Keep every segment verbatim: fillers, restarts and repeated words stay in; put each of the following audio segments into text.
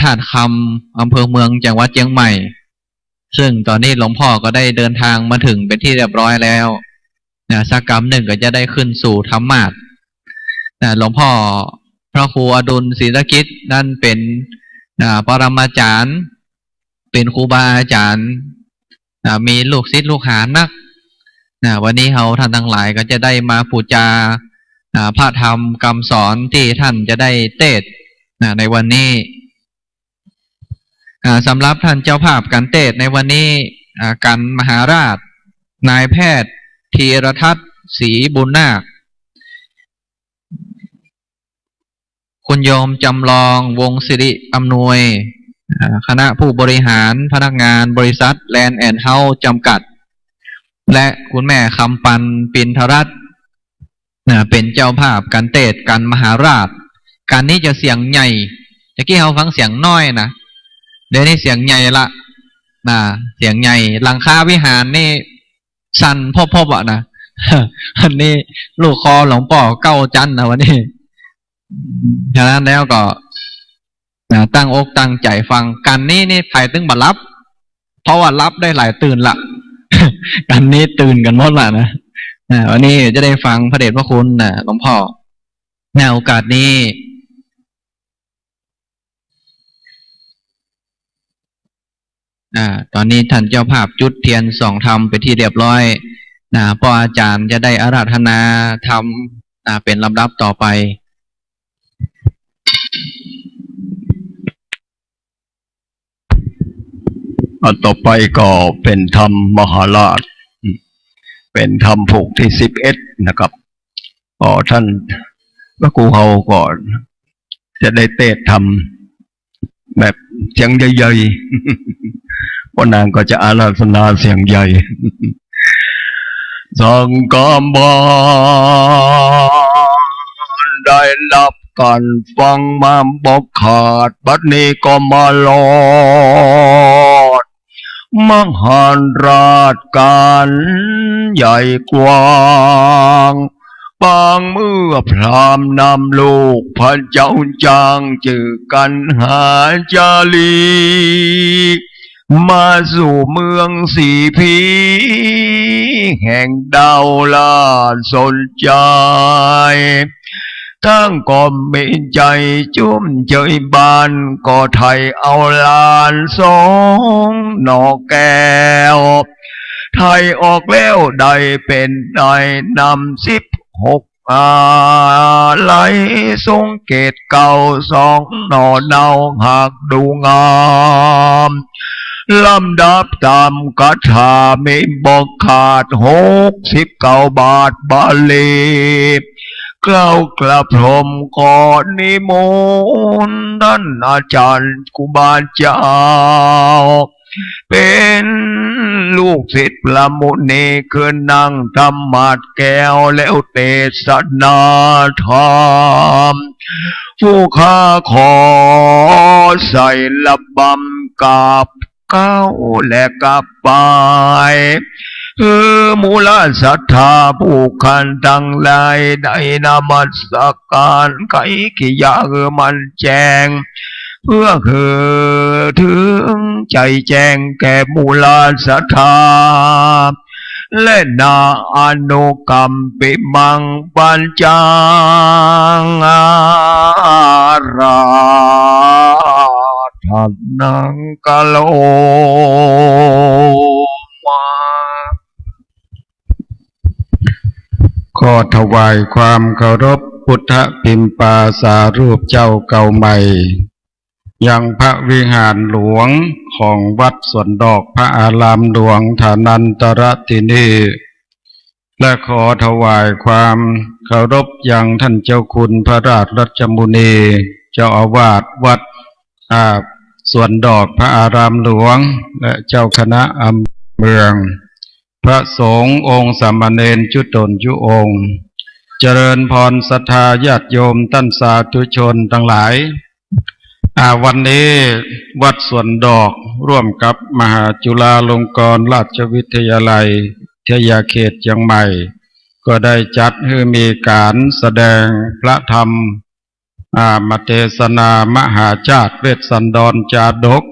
ธาตุคำ อำเภอเมือง จังหวัดเจียงใหม่ ซึ่งต๋อนนี้หลวงพ่อก็ได้เดินทางมาถึงเป็นที่เรียบร้อยแล้วนะ สักกำนึ่งก็จะได้ขึ้นสู่ธรรมาสน์นะ หลวงพ่อพระครูอดุลศิลกิจนั้นเป๋น อ่า ปรมาจารย์ เป๋นครูบาอาจ๋ารย์ อ่า มีลูกศิษย์ลูกหานักนะ วันนี้เฮาท่านตังหลายก็จะได้มาปู๋จา อ่า พระธรรมกำสอนตี้ท่านจะได้เตสน์นะ ในวันนี้ อ่า สำหรับท่านเจ้าภาพก๋านเตสน์ในวันนี้ อ่า กัณฑ์มหาราช นายแพทย์ธีรทัศน์ ศรีบุญนาค คุณโยมจำลอง วงศ์สิริอำนวย อ่า คณะผู้บริหาร พนักงานบริษัท แลนด์แอนด์เฮ้าส์ จำกัด และคุณแม่คำปัน ปินทรัตน์ นะ เป๋นเจ้าภาพก๋านเตสน์ กัณฑ์มหาราช กัณฑ์นี้จะเสียงใหญ่ ตะกี้เฮาฟังเสียงน้อยนะ เดี๋ยวนี้เสียงใหญ่ละนะ เสียงใหญ่ หลังคาวิหารนี่สั่นพบๆ อะนะ อันนี้ลูกคอหลวงป้อเก้าจั๊นนะวันนี้ ฉะนั้นแล้วก็ นะ ตั้งอกตั้งใจ๋ฟัง กัณฑ์นี้นี่ใผตึงบ่หลับ เพราะว่าหลับได้หลายตื่นละ กัณฑ์นี้ตื่นกั๋นหมดละนะ อ่า วันนี้จะได้ฟังพระเดชพระคุณนะหลวงพ่อ ในโอกาสนี้ อ่า ต๋อนนี้ท่านเจ้าภาพจุดเตียนส่องธรรมเป๋นที่เรียบร้อยนะ ป้ออาจ๋ารย์จะได้อาราธนาธรรมนะ เป๋นลำดับต่อไป อ่ะ ต่อไปก็เป๋นธรรมมหาราช เป๋นธรรมผูกตี้สิบเอ็ดนะครับ ก็ท่านพระครูเฮาก็จะได้เตสน์ธรรมแบบเสียงใหญ่ๆ ป้อนางก็จะอาราธนาเสียงใหญ่ สังฆบาลได้รับการฟังมาบ่ขาด บัดนี้ก็มารอด มหาราชก๋านใหญ่กว้าง ปางเมื่อพราหมณ์นำลูกพระเจ้าจ้าง จื้อกัณหาจารี มาสู่เมืองสีพี แห่งดาวราชสนใจ ต้างก็มีใจ๋จุ้มเจยบาน ก็ไถ่เอาหลานสองหน่อแก้ว ไถ่ออกแล้วได้เป๋นนายนำสิบหก อาลัย ทรงเกตเกล้าสองหน่อเนาหากดูงาม ลำดับต๋ามคาถามีบ่ขาด หกสิบเก้าบาทบาลี เกล้ากระผมขอนิมนต์ท่านอาจ๋ารย์ครูบาเจ้า เป๋นลูกศิษย์พระมุนี ขึ้นนั่งธรรมาสน์แก้วแล้วเตสนาธรรม ผู้ข้าขอใส่ระบำกราบเกล้าและกราบไหว้ คือมูลศรัทธาผู้ข้าตังหลายได้นมัสการไขกิยาหื้อมันแจ้ง เพื่อหื้อเถิงใจ๋แจ้งแก่มูลศรัทธา และนาอนุกัมปิมังปัญจังอาราธนังกะโรมา ขอถวายความเคารพพุทธปิมปาสารูปเจ้าเก่าใหม่ ยังพระวิหารหลวงของวัดสวนดอกพระอารามหลวงฐานันตรทินี และขอถวายความเคารพยังท่านเจ้าคุณพระราชรัชมุนี เจ้าอาวาสวัด อ่า สวนดอกพระอารามหลวง และเจ้าคณะอำเภอเมือง พระสงฆ์องค์สามเณรจุ๊ต๋นจุ๊องค์ เจริญพรศรัทธาญาติโยมต้านสาธุชนตังหลาย อ่า วันนี้วัดสวนดอกร่วมกับมหาจุฬาลงกรณราชวิทยาลัยวิทยาเขตเจียงใหม่ ก็ได้จัดหื้อมีก๋านแสดงพระธรรม อ่า มาเตสนามหาชาติเวสสันดรจาดก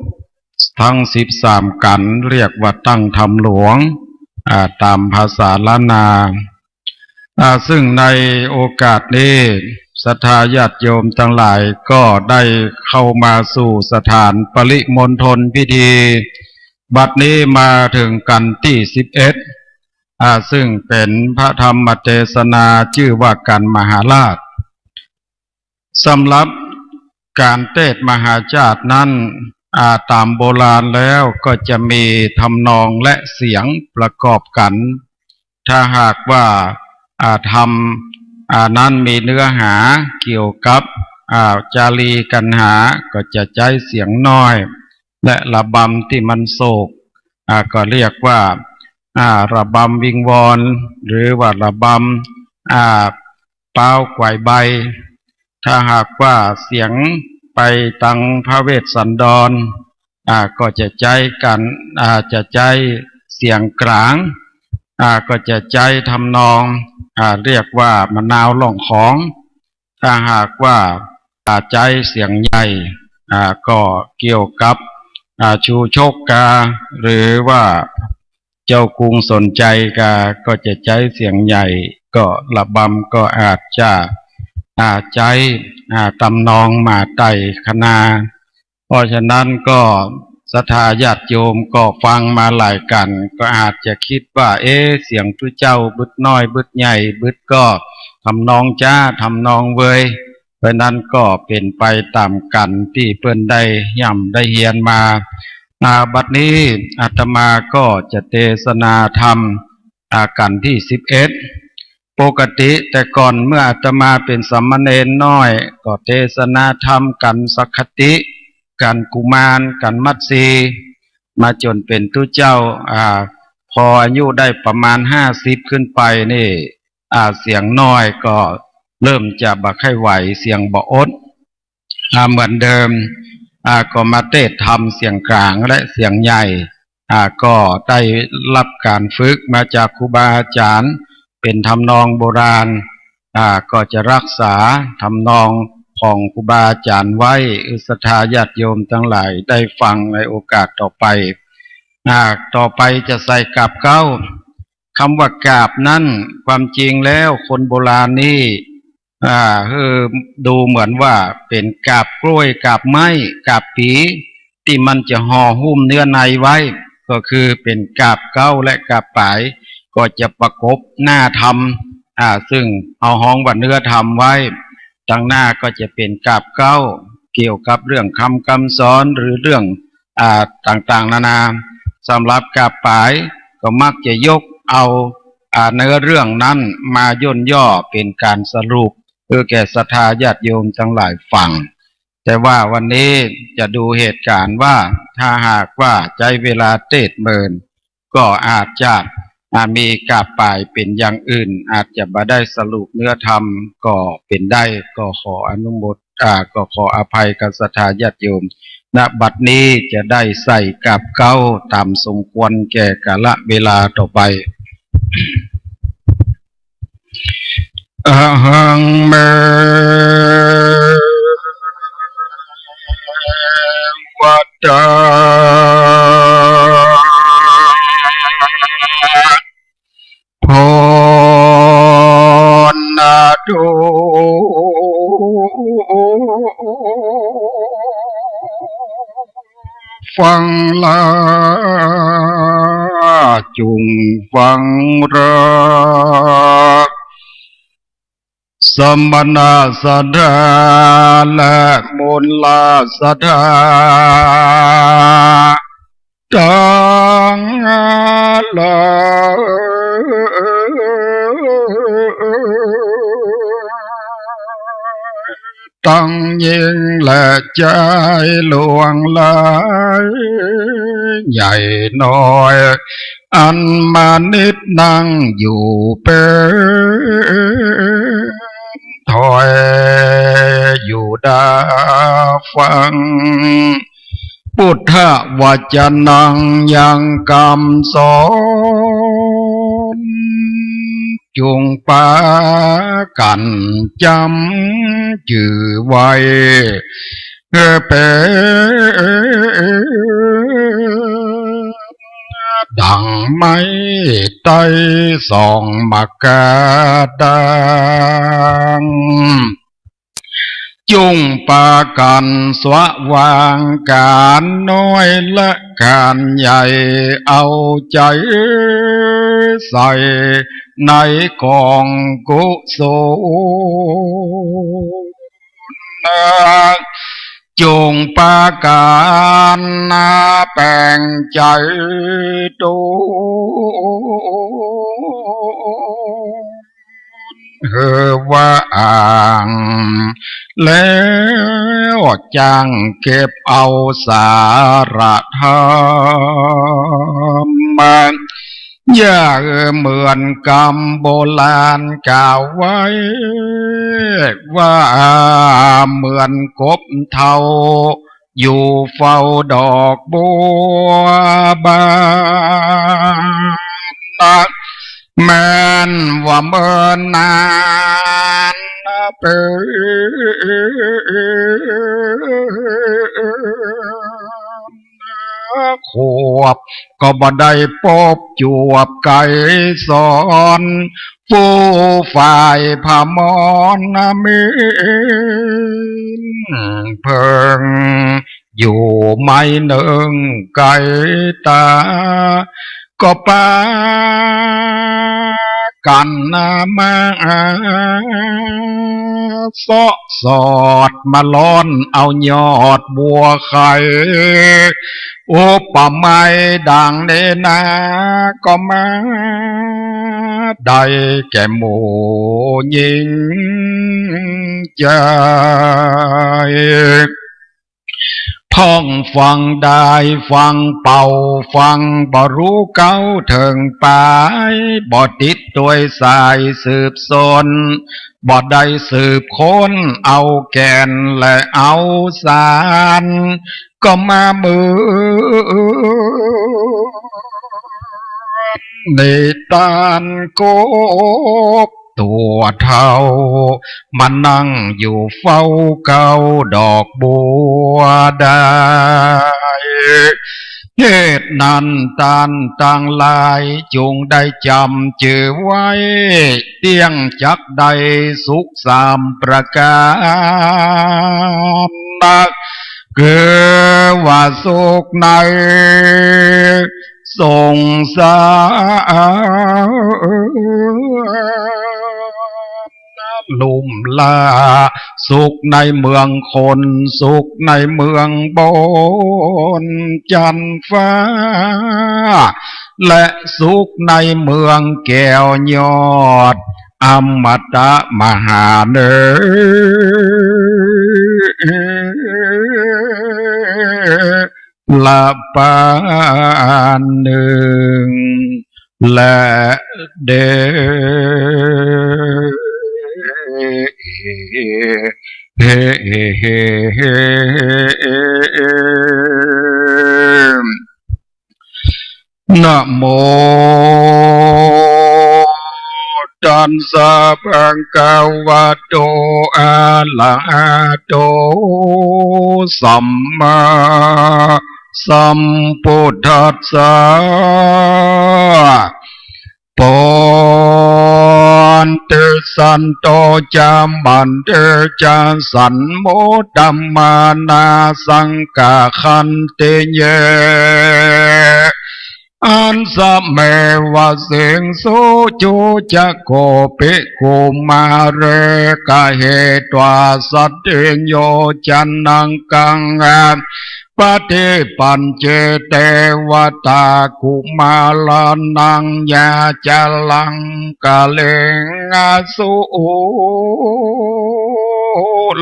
ตึงสิบสามกัณฑ์ เรียกว่าตั้งธรรมหลวง อ่า ต๋ามภาษาล้านนา อ่า ซึ่งในโอกาสนี้ ศรัทธาญาติโยมตังหลายก็ได้เข้ามาสู่สถานปริมณฑลพิธี บัดนี้มาเถิงกัณฑ์ตี้สิบเอ็ด อ่า ซึ่งเป๋นพระธรรมเตสนาจื้อว่ากัณฑ์มหาราช สำหรับก๋านเตสน์มหาชาตินั้น อ่า ต๋ามโบราณแล้วก็จะมีทำนองและเสียงประกอบกั๋น ถ้าหากว่า อ่า ธรรม อ่า นั้นมีเนื้อหาเกี่ยวกับ อ่า จารีกัณหา ก็จะใจ๊เสียงน้อย และระบำตี้มันโศก อ่า ก็เรียกว่า อ่า ระบำวิงวอน หรือว่าระบำ อ่า ป๊าวไกวใบ ถ้าหากว่าเสียงไปตังพระเวสสันดร อ่า ก็จะใจ๊กัณฑ์ อ่า จะใจ๊เสียงก๋าง อ่า ก็จะใจ๊ทำนอง อ่า เรียกว่ามะนาวล่องของ ถ้าหากว่า อ่า ใจ๊เสียงใหญ่ อ่า ก็เกี่ยวกับ อ่า ชูชกกา หรือว่าเจ้ากรุงสนชัยกา ก็จะใจ๊เสียงใหญ่ ก็ระบำก็อาจจะ อ่า ใจ๊ อ่า ทำนองมาไต่คะนา เพราะฉะนั้นก็ศรัทธาญาติโยมก็ฟังมาหลายกัณฑ์ ก็อาจจะกึ๊ดว่า เอ๊ะ เสียงตุ๊เจ้าบึดน้อยบึดใหญ่ บึดก็ทำนองจ๊าทำนองเวย เพราะนั้นก็เป๋นไปต๋ามกัณฑ์ตี้เปิ้นได้ฮ่ำได้เฮียนมา อ่า บัดนี้อาตมาก็จะเตสนาธรรม อ่า กัณฑ์ตี้สิบเอ็ด ปกติแต่ก่อนเมื่ออาตมาเป๋นสามเณรน้อย ก็เตสนาธรรมกัณฑ์สังฆทิ กัณฑ์กุมาร กัณฑ์มัตสี มาจ๋นเป๋นตุ๊เจ้า อ่า พออายุได้ประมาณห้าสิบขึ้นไปนี่ อ่า เสียงน้อยก็เริ่มจะบ่ใค่ไหว เสียงบ่อด อ่า เหมือนเดิม อ่า ก็มาเตสน์ธรรมเสียงก๋างและเสียงใหญ่ อ่า ก็ได้ฮับก๋านฝึกมาจากครูบาอาจ๋ารย์ เป๋นทำนองโบราณ อ่า ก็จะฮักษาทำนองของครูบาอาจ๋ารย์ไว้ หื้อศรัทธาญาติโยมตังหลายได้ฟังในโอกาสต่อไป อ่า ต่อไปจะใส่กาบเก๊า กำว่ากาบนั้น ความจริงแล้วคนโบราณนี่ อ่า หื้อดูเหมือนว่าเป๋นกาบกล้วย กาบไม้ กาบปี๋ ตี้มันจะห่อหุ้มเนื้อในไว้ ก็คือเป๋นกาบเก๊าและกาบป๋าย ก็จะประกบหน้าธรรม อ่า ซึ่งเฮาฮ้องว่าเนื้อธรรมไว้ ตังหน้าก็จะเป๋นกาบเก๊า เกี่ยวกับเรื่องคำ กำสอน หรือเรื่อง อ่า ต่างๆ นานา สำหรับกาบป๋ายก็มักจะยกเอา อ่า เนื้อเรื่องนั้นมาย่นย่อเป๋นก๋านสรุป หื้อแก่ศรัทธาญาติโยมตังหลายฟัง แต่ว่าวันนี้จะดูเหตุก๋ารณ์ว่า ถ้าหากว่าใจ๊เวลาเตสน์เมิน ก็อาจจะ อ่า มีกาบป๋ายเป๋นอย่างอื่น อาจจะบ่ได้สรุปเนื้อธรรมก็เป๋นได้ ก็ขออนุโมท- อ่า ก็ขออภัยกับศรัทธาญาติโยม ณ บัดนี้จะได้ใส่กาบเก๊าต๋ามสมควรแก่กาละเวลาต่อไป อะหัง เม วัตตา โพ นาโถ ฟังลา จุ่งฟังรา สมณะศรัทธา และมลศรัทธา ตังหลาย ตังญิงและจายหลวงหลาย ใหญ่น้อย อันมานิดนั่งอยู่เป๋น ถอยอยู่ดาฟัง พุทธวจนังยังกำสอน จุ่งปากั๋นจ๋ำจื้อไว้ เป๋นดั่งไม้ไต้สองหมากกาดาง จุ่งปากั๋นสวะวางก๋านน้อยและก๋านใหญ่ เอาใจ๋ใส่ในก๋องกุศล จุ่งปากั๋นนาแป๋งใจ๋ตน หื้อว่าอ่าง แล้วจั่งเก็บเอาสาระธรรม อย่าเหมือนกำโบราณกล่าวไว้ ว่าเหมือนกบเฒ่า อยู่เฝ้าดอกบัวบาน แม่นว่าเมินนานเป๋นขวบ ก็บ่ได้ปบจวบไกรสร ผู้ฝ่ายพมรมิตร เพิ่งอยู่ไม้เนิ่งไกลต๋า ก็ปากั๋นนามาเซาะสอดมาล้อนเอายอดบัวไข่ อุปไมยดั่งนี้นา ก็มาได้แก่หมู่ญิงใจ๋ พ่องฟังดายฟังเป่า ฟังบ่ฮู้เก๊าเถิงป๋าย บ่ติดตวยสายสืบสน บ่ได้สืบค้นเอาแก่นและเอาสาร ก็มาเหมือนนิทานกบตั๋วเฒ่า มานั่งอยู่เฝ้าเก๊าดอกบัวได้ เหตุนั้นต้านตังหลายจุ่งได้จ๋ำจื้อไว้ เตี้ยงจักได้สุขสามประก๋าน คือว่าสุขในสงสาร ลุ่มหล้า สุขในเมืองคน สุขในเมืองบนจันทร์ฟ้า และสุขในเมืองแก้วยอด อมตะมหาเนร ละปานหนึ่ง และเด นะโม ตัสสะ ภะคะวะโต อะระหะโต สัมมาสัมพุทธัสสะ ปุณเตสันโต จะมันเตจะ สันโมทะมานา สังฆังคันติเย อัสสะเมวะสิงสุจุจะโก ภิกขุมาเร กะเหत्वा สัตถิโยจะนัง กัง ปะฏิปัญเจ เตวะตา กุมารนัง ยาจาลัง กะเรง อสุ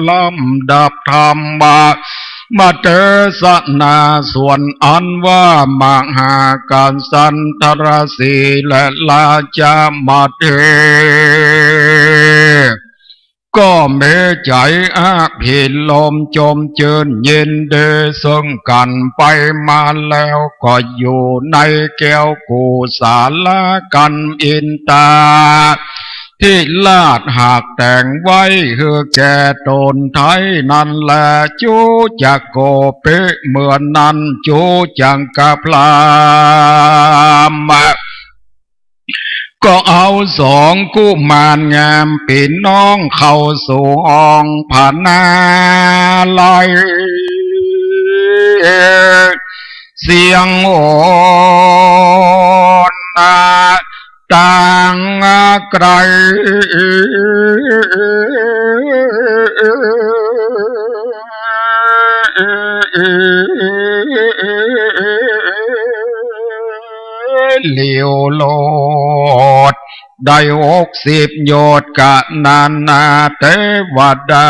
ลำดับธรรมะ มาเตสนาส่วนอันว่ามหากัสสันทรสีห์และราชามาเท ก็มีใจ๋อภิรมย์จมจื้นยินดีเซิ่งกั๋นไปมาแล้ว ก็อยู่ในแก้วกุศลากันอินตา ธิราชหากแต่งไว้หื้อแก่ต๋นไท้นั้นแล จุจักโกปิ เมื่อนั้นจุจักกะพราหมณ์ ก็เอาสองกุมารงามปี้น้องเข้าสู่ห้องพนาลัย เสียงโหนนาตางไกล หลียวโลด ได้หกสิบโยชน์ กะนั้นนาเตวดา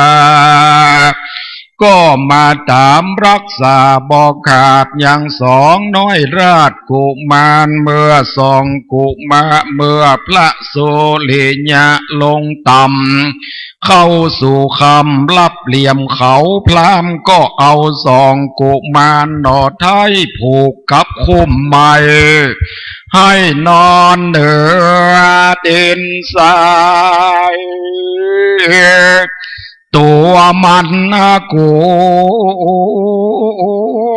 ก็มาต๋ามฮักษาบ่ขาดยังสองน้อยราชกุมาร เมื่อสองกุมาร เมื่อพระสุริยะลงต่ำ เข้าสู่ค่ำลับเหลี่ยมเขา พราหมณ์ก็เอาสองกุมารหน่อไท้ผูกกับคุ้มไม้ หื้อนอนเหนือดินทราย ตั๋วมันกั๋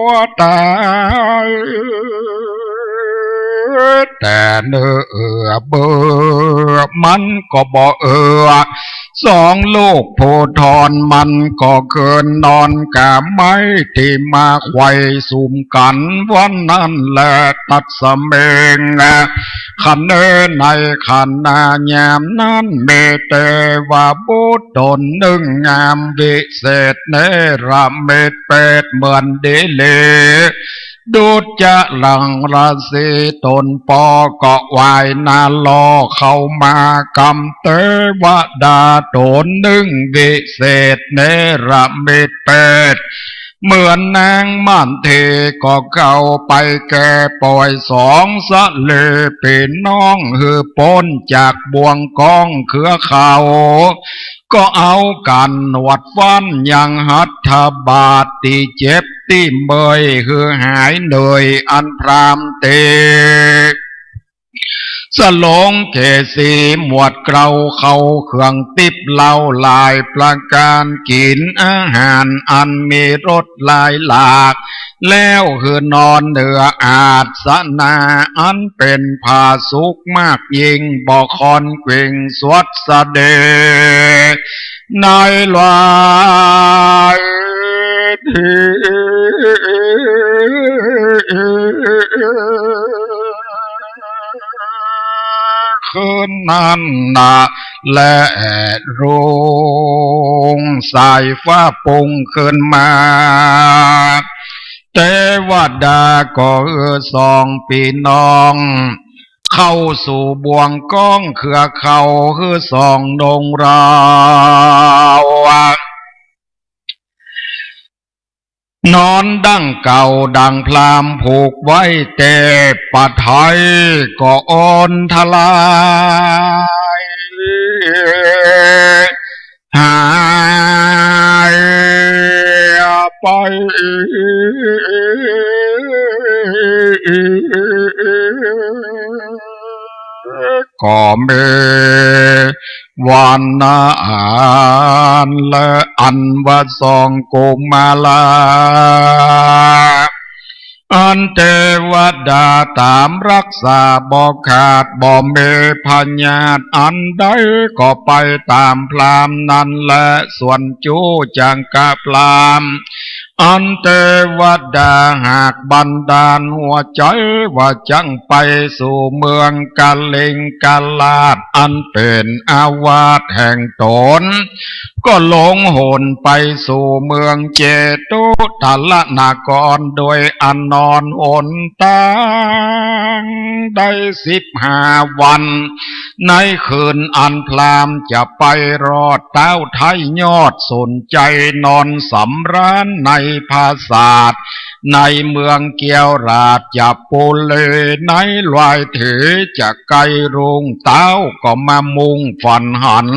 วต๋าย แต่เนื้อเบอมันก็บ่เอือ สองลูกผู้ทอนมันก็คืนนอนกะไม้ตี้มาไขว่สุมกั๋นวันนั้นแล ตัสเมง คเน ในขณะยามนั้น มีเตวบุตรต๋นนึ่งงามวิเศษเนรมิตเปรตเหมือนดีหลี ดุจจรังราศีต๋นปอก็ไหว้หน้าล่อเข้ามากำเตวดาต๋นนึ่งวิเศษเนรมิตเปรต เหมือนนางมเทก็เข้าไปแก่ป่อยสองสะเลปี้น้องหื้อป๊นจากบ่วงก๊องเขือเขา ก็เอากั๋นหนวดฟันยังหัตถบาทตี้เจ็บตี้เมื่อยหื้อหายเหนื่อยอันพราหมณ์เต สลงเกศีหมวดเกล้าเข้าเครื่องติ๊บเหล้าหลายประก๋าน กิ๋นอาหารอันมีรสหลายหลาก แล้วหื้อนอนเหนืออาสนะอันเป๋นผาสุกมากยิ่ง บ่คอนเกร็งสวัสดี ในหลายตี้ คืนนั้นนาแล รุ่งสายฟ้าปุ้งขึ้นมา เตวดาก็หื้อสองปี้น้อง เข้าสู่บ่วงก๊องเขือเขาหื้อสองนงราว นอนดั้งเก่าดั่งพราหมณ์ผูกไว้ แต่ปะไทยก็อ่อนทลาย หายไป ก็มีวันนั้นแล อันว่าสองกุมารา อันเตวดาต๋ามฮักษาบ่ขาด บ่มีพยาธิอันใด ก็ไปต๋ามพราหมณ์นั้นแล ส่วนจุจักกะพราหมณ์ อันเตวดาหากบันดาลหัวใจ๋ว่าจั้งไปสู่เมืองกลิงกราช อันเป๋นอาวาสแห่งต๋น ก็ลงหนไปสู่เมืองเจตุตรนคร โดยอันนอนหนตางได้สิบห้าวัน ในคืนอันพราหมณ์จะไปรอด ต้าวไท้ยอดสนใจ๋นอนสำราญในผาสาท ในเมืองเกียวราชปุรี ในลายเถจะใก้รุ่ง ต้าวก็มามุ่งฝันหัน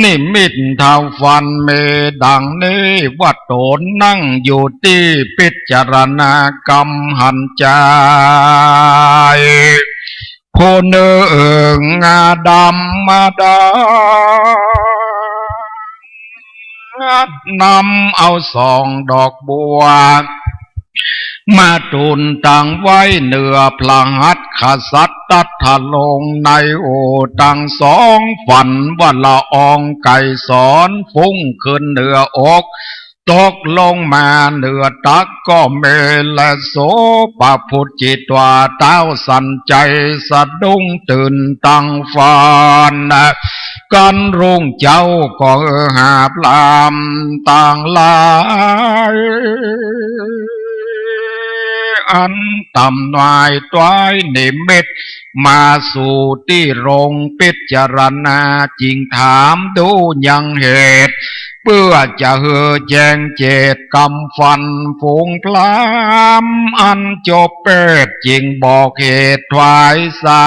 นิมิตเท่าฝันมีดังนี้ว่าต๋นนั่งอยู่ตี้พิจารณากำหันใจ๋ ผู้นึ่งดำมาดา นำเอาสองดอกบัว มาตูนตั้งไว้เหนือพระหัตถ์กษัตริย์ ตรัสลงในหูตังสอง ฝันว่าละอองไกรสร ฟุ้งขึ้นเหนืออก ตกลงมาเหนือตักก็มีแล โสปะพุทธิตวา ท้าวสัญชัยสะดุ้งตื่นตังฝัน กั๋นรุ่งเจ๊าก็หื้อหาบรามตังหลาย อันต๋ำนายตวยนิมิต มาสู่ตี้โรงพิจารณา จึงถามดูยังเหตุ เปื้อจะหื้อแจ้งเจตกำฝัน ฝูงพราหมณ์อันจบเพศ จึงบอกเหตุถวายสา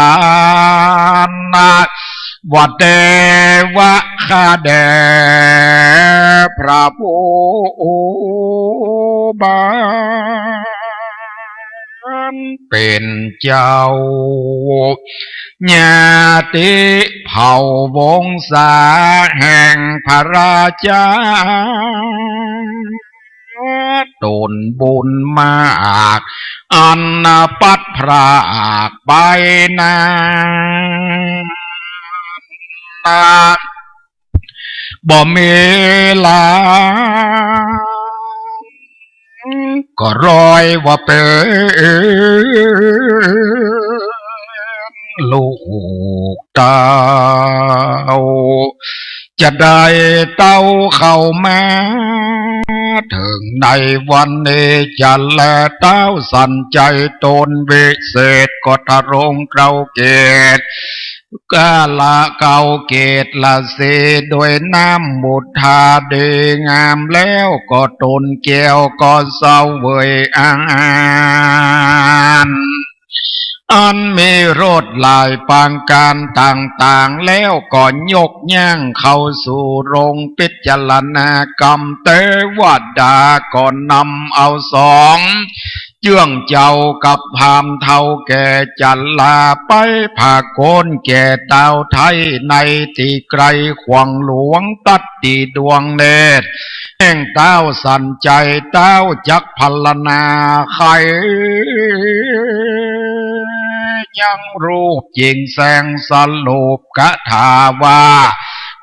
ร ว่าแต่ว่าข้าแด่พระผู้บาน เป๋นเจ้า ญาติเผ่าวงศาแห่งพระราชา ตนบุญมาก อันพัดพรากไปนาน บ่มีหลาน ก็ร้อยว่าเป๋นลูกเต้า จะได้เต้าเข้ามา เถิงในวันนี้จะแล ท้าวสัญชัยตนวิเศษ ก็ทรงเกล่าวเกศ กาละเกล่าวเกศละเส โดยน้ำมุทาดีงาม แล้วก็ตูนแก้วก็เสวยอาหาร อันมีรสหลายปางก๋านต่างๆ แล้วก็ยกย่างเข้าสู่โรงพิจารณากำ เตวดาก็นำเอาสอง เจื้องเจ้ากับพราหมณ์เฒ่าแก่จะลาไปผาโกนแก่ต้าวไท้ ในตี้ไกลขวางหลวง ตัดตี้ดวงเนตรแห่งท้าวสัญชัย ท้าวจักพรรณนาไขยังรูปจึงแสดงสรุปคาถาว่า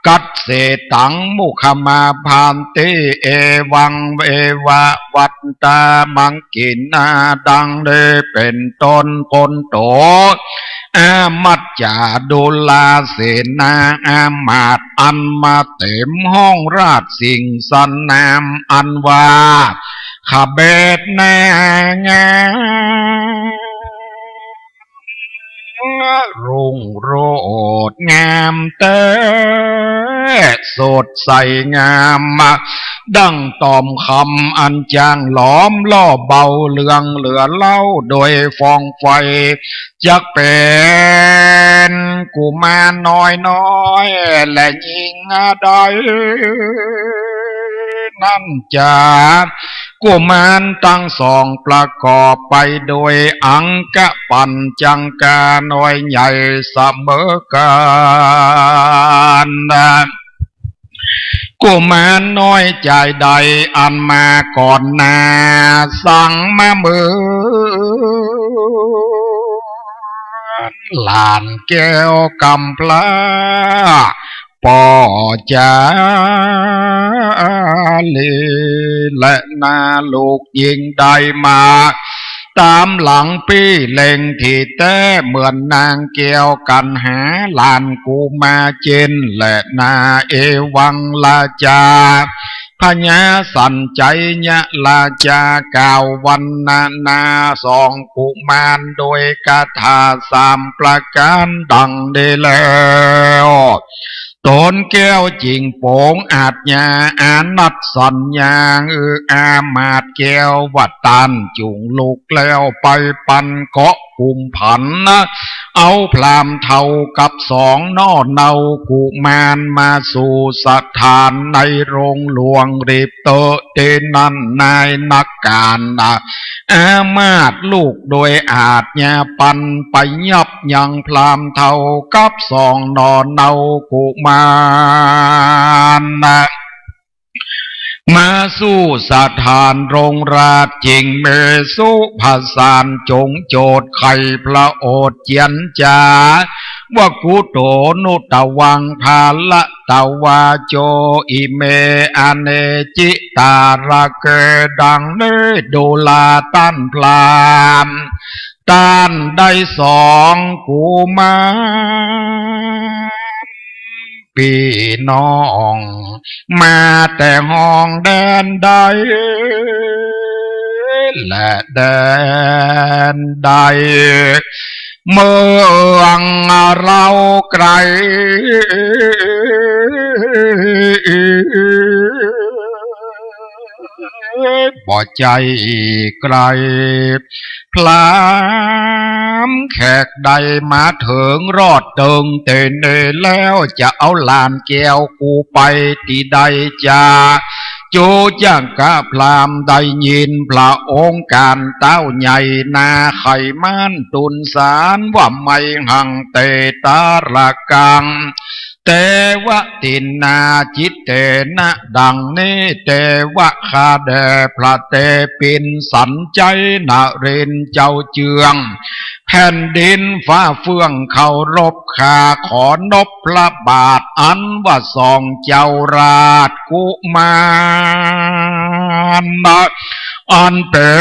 กัสเสตัง มุขมา ภันติ เอวัง เอวะ วัตตา มังกินา ดังนี้เป๋นต้น พลโต อามัจจาดุลาเสนา อามาตย์อันมาเต็มห้องราชสิงสนาม อันว่าขเบศหน้างาม รุ่งโรจน์งามแต๊ สดใสงาม ดังตอมคำอันจางหลอม ล่อเบาเหลืองเหลือเล่า โดยฟองไฟ จักเป๋นกุมารน้อยๆ และญิงใด นั้นจา กุมารตังสองประกอบไปโดยอังคะปัญจังกาน้อยใหญ่เสมอกั๋น กุมารน้อยจายใดอันมาก่อนหน้า สังมาเหมือนหลานแก้วกำพร้า ป้อจาลี และนาลูกญิงได้มาต๋ามหลังปี้เล็งตี้แต๊ เหมือนนางแก้วกัณหา หลานกุมารเจน และนา เอวังราชา พญาสัญชัยยะราชากล่าววรรณนาสองกุมารโดยคาถาสามประก๋านดังนี้แล้ว ตนแก้วจึงปรงอาจญาอานัตสัญญา อืออามาตย์แก้วว่าต้านจุ่งลุกแล้วไปปันเกาะ กุมภัณฑ์นะ เอาพราหมณ์เฒ่ากับสองหน่อเนากุมารมาสู่สถานในโรงหลวงรีบเต๊อะ ตี้นั้นนายนักการนะ อามาตย์ลูกโดยอาชญาปันไปยับยั้งพราหมณ์เฒ่ากับสองหน่อเนากุมารนะ มาสู่สถานโรงราชย์ จึงมีสุภาสารจงโจทย์ไขพระโอษฐ์เจียรจา ว่า กุโตนุตวัง ภาละตวาโจ อิเม อเนจิตาระเก ดังนี้ดูราต้านพราหมณ์ ต้านได้สองกุมาร ปี้น้อง มาแต่ห้องแดนใด และแดนใด เมืองเฮาไก๋ บ่ใจ้ไก๋ พราหมณ์แขกได้มาเถิงรอดเติงตี้นี้แล้ว จะเอาหลานแก้วกูไปตี้ใดจา จุจักกะพราหมณ์ได้ยินพระโอษฐการต้าวใหญ่นาไขม้านตุนสารว่า ไมหัง เต ตาระกัง เตวะ ตินนา จิตเตนะ ดังนี้ เตวะ ข้าแด่พระเตปินสันใจ๊นเรนทร์เจ้าเจื้องแผ่นดินฟ้าเฟื่องเคารพ ข้าขอนบพระบาทอันว่าสองเจ้าราชกุมารนะ อันเป๋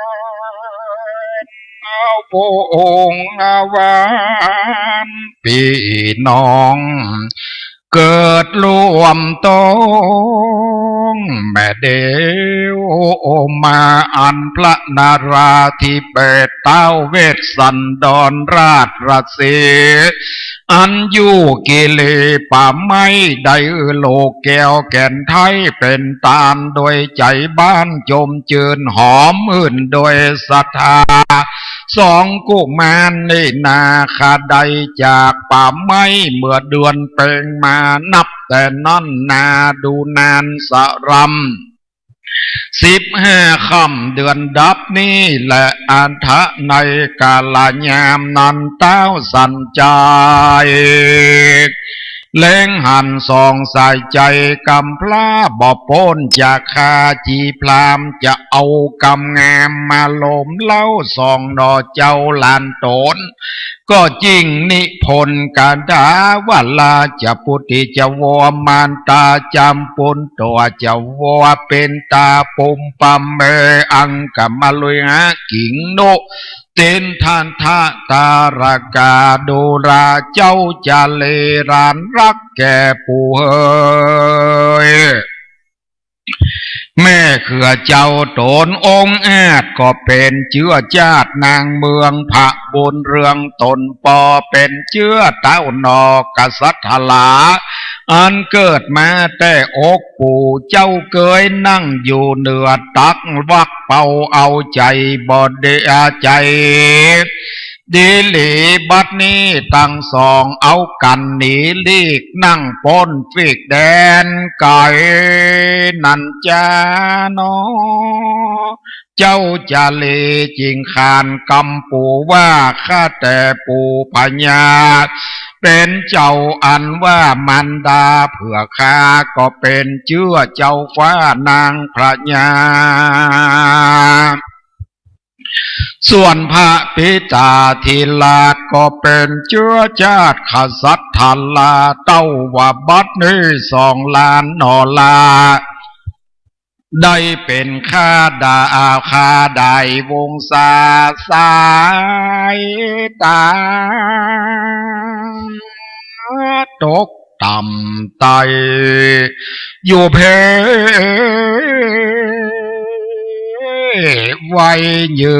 น พระองค์วานปี้น้อง เกิดร่วมต๊องแม่เดียวมา อันพระนราธิเบศร์ท้าวเวสสันดรราชสีห์ อันอยู่กิเลป่าไม้ ได้ลูกแก้วแก่นไท้เป๋นตาน โดยใจ๋บานจมจื้นหอมหื่นโดยศรัทธา สองกุมารนี้นา ข้าได้จากป่าไม้เมื่อเดือนเพ็ญมา นับแต่นั้นนาดูนานสะรำ สิบห้าค่ำเดือนดับนี้แหละ อันทะในกาลยามนั้น ต้าวสันใจ๋ เล็งหันส่องสายใจ๋กำพร้า บ่ป๊นจากข้าจี๋พราหมณ์ จะเอากำงามมาโลมเล้าสองหน่อเจ้าหลานต๋น ก็จึงนิพนธ์คาถาว่า ราชปุตติจโว มานตาจำปุตโตจโว เปตตาปุปพะเม อังคมะลุยหะ ขิงนุ ติณฑะทะ ตาระกา ดูราเจ้าจะเลหลานฮักแก่ปู่เหย แม่เขือเจ้าต๋นองอาจก็เป๋นเจื้อจาตินางเมืองผะบุญเรือง ต๋นปอเป๋นเจื้อต้าวหน่อกษัตริย์หลา อันเกิดมาแต่อกปู่เจ้าเกย นั่งอยู่เหนือตักวักเป่าเอาใจ๋บ่ได้ใจ๋ ดีหลีบัดนี้ตังสองเอากั๋นหนีลีก นั่งป๊นฟีกแดนไก๋นั้นจาหนอ เจ้าจะเลจึงขานกำปู่ว่า ข้าแต่ปู่พญา เป๋นเจ้าอันว่ามารดาเผื่อข้าก็เป๋นเจื้อเจ้าฟ้านางพญา ส่วนพระปิตาธิราชก็เป๋นเจื้อจาติกษัตริย์หลา เต้าว่าบัดนี้สองหลานหน่อหลา ได้เป๋นข้าดา ข้าได้วงศาสายตา ตกต่ำไต้ อยู่เพ้ วัยยื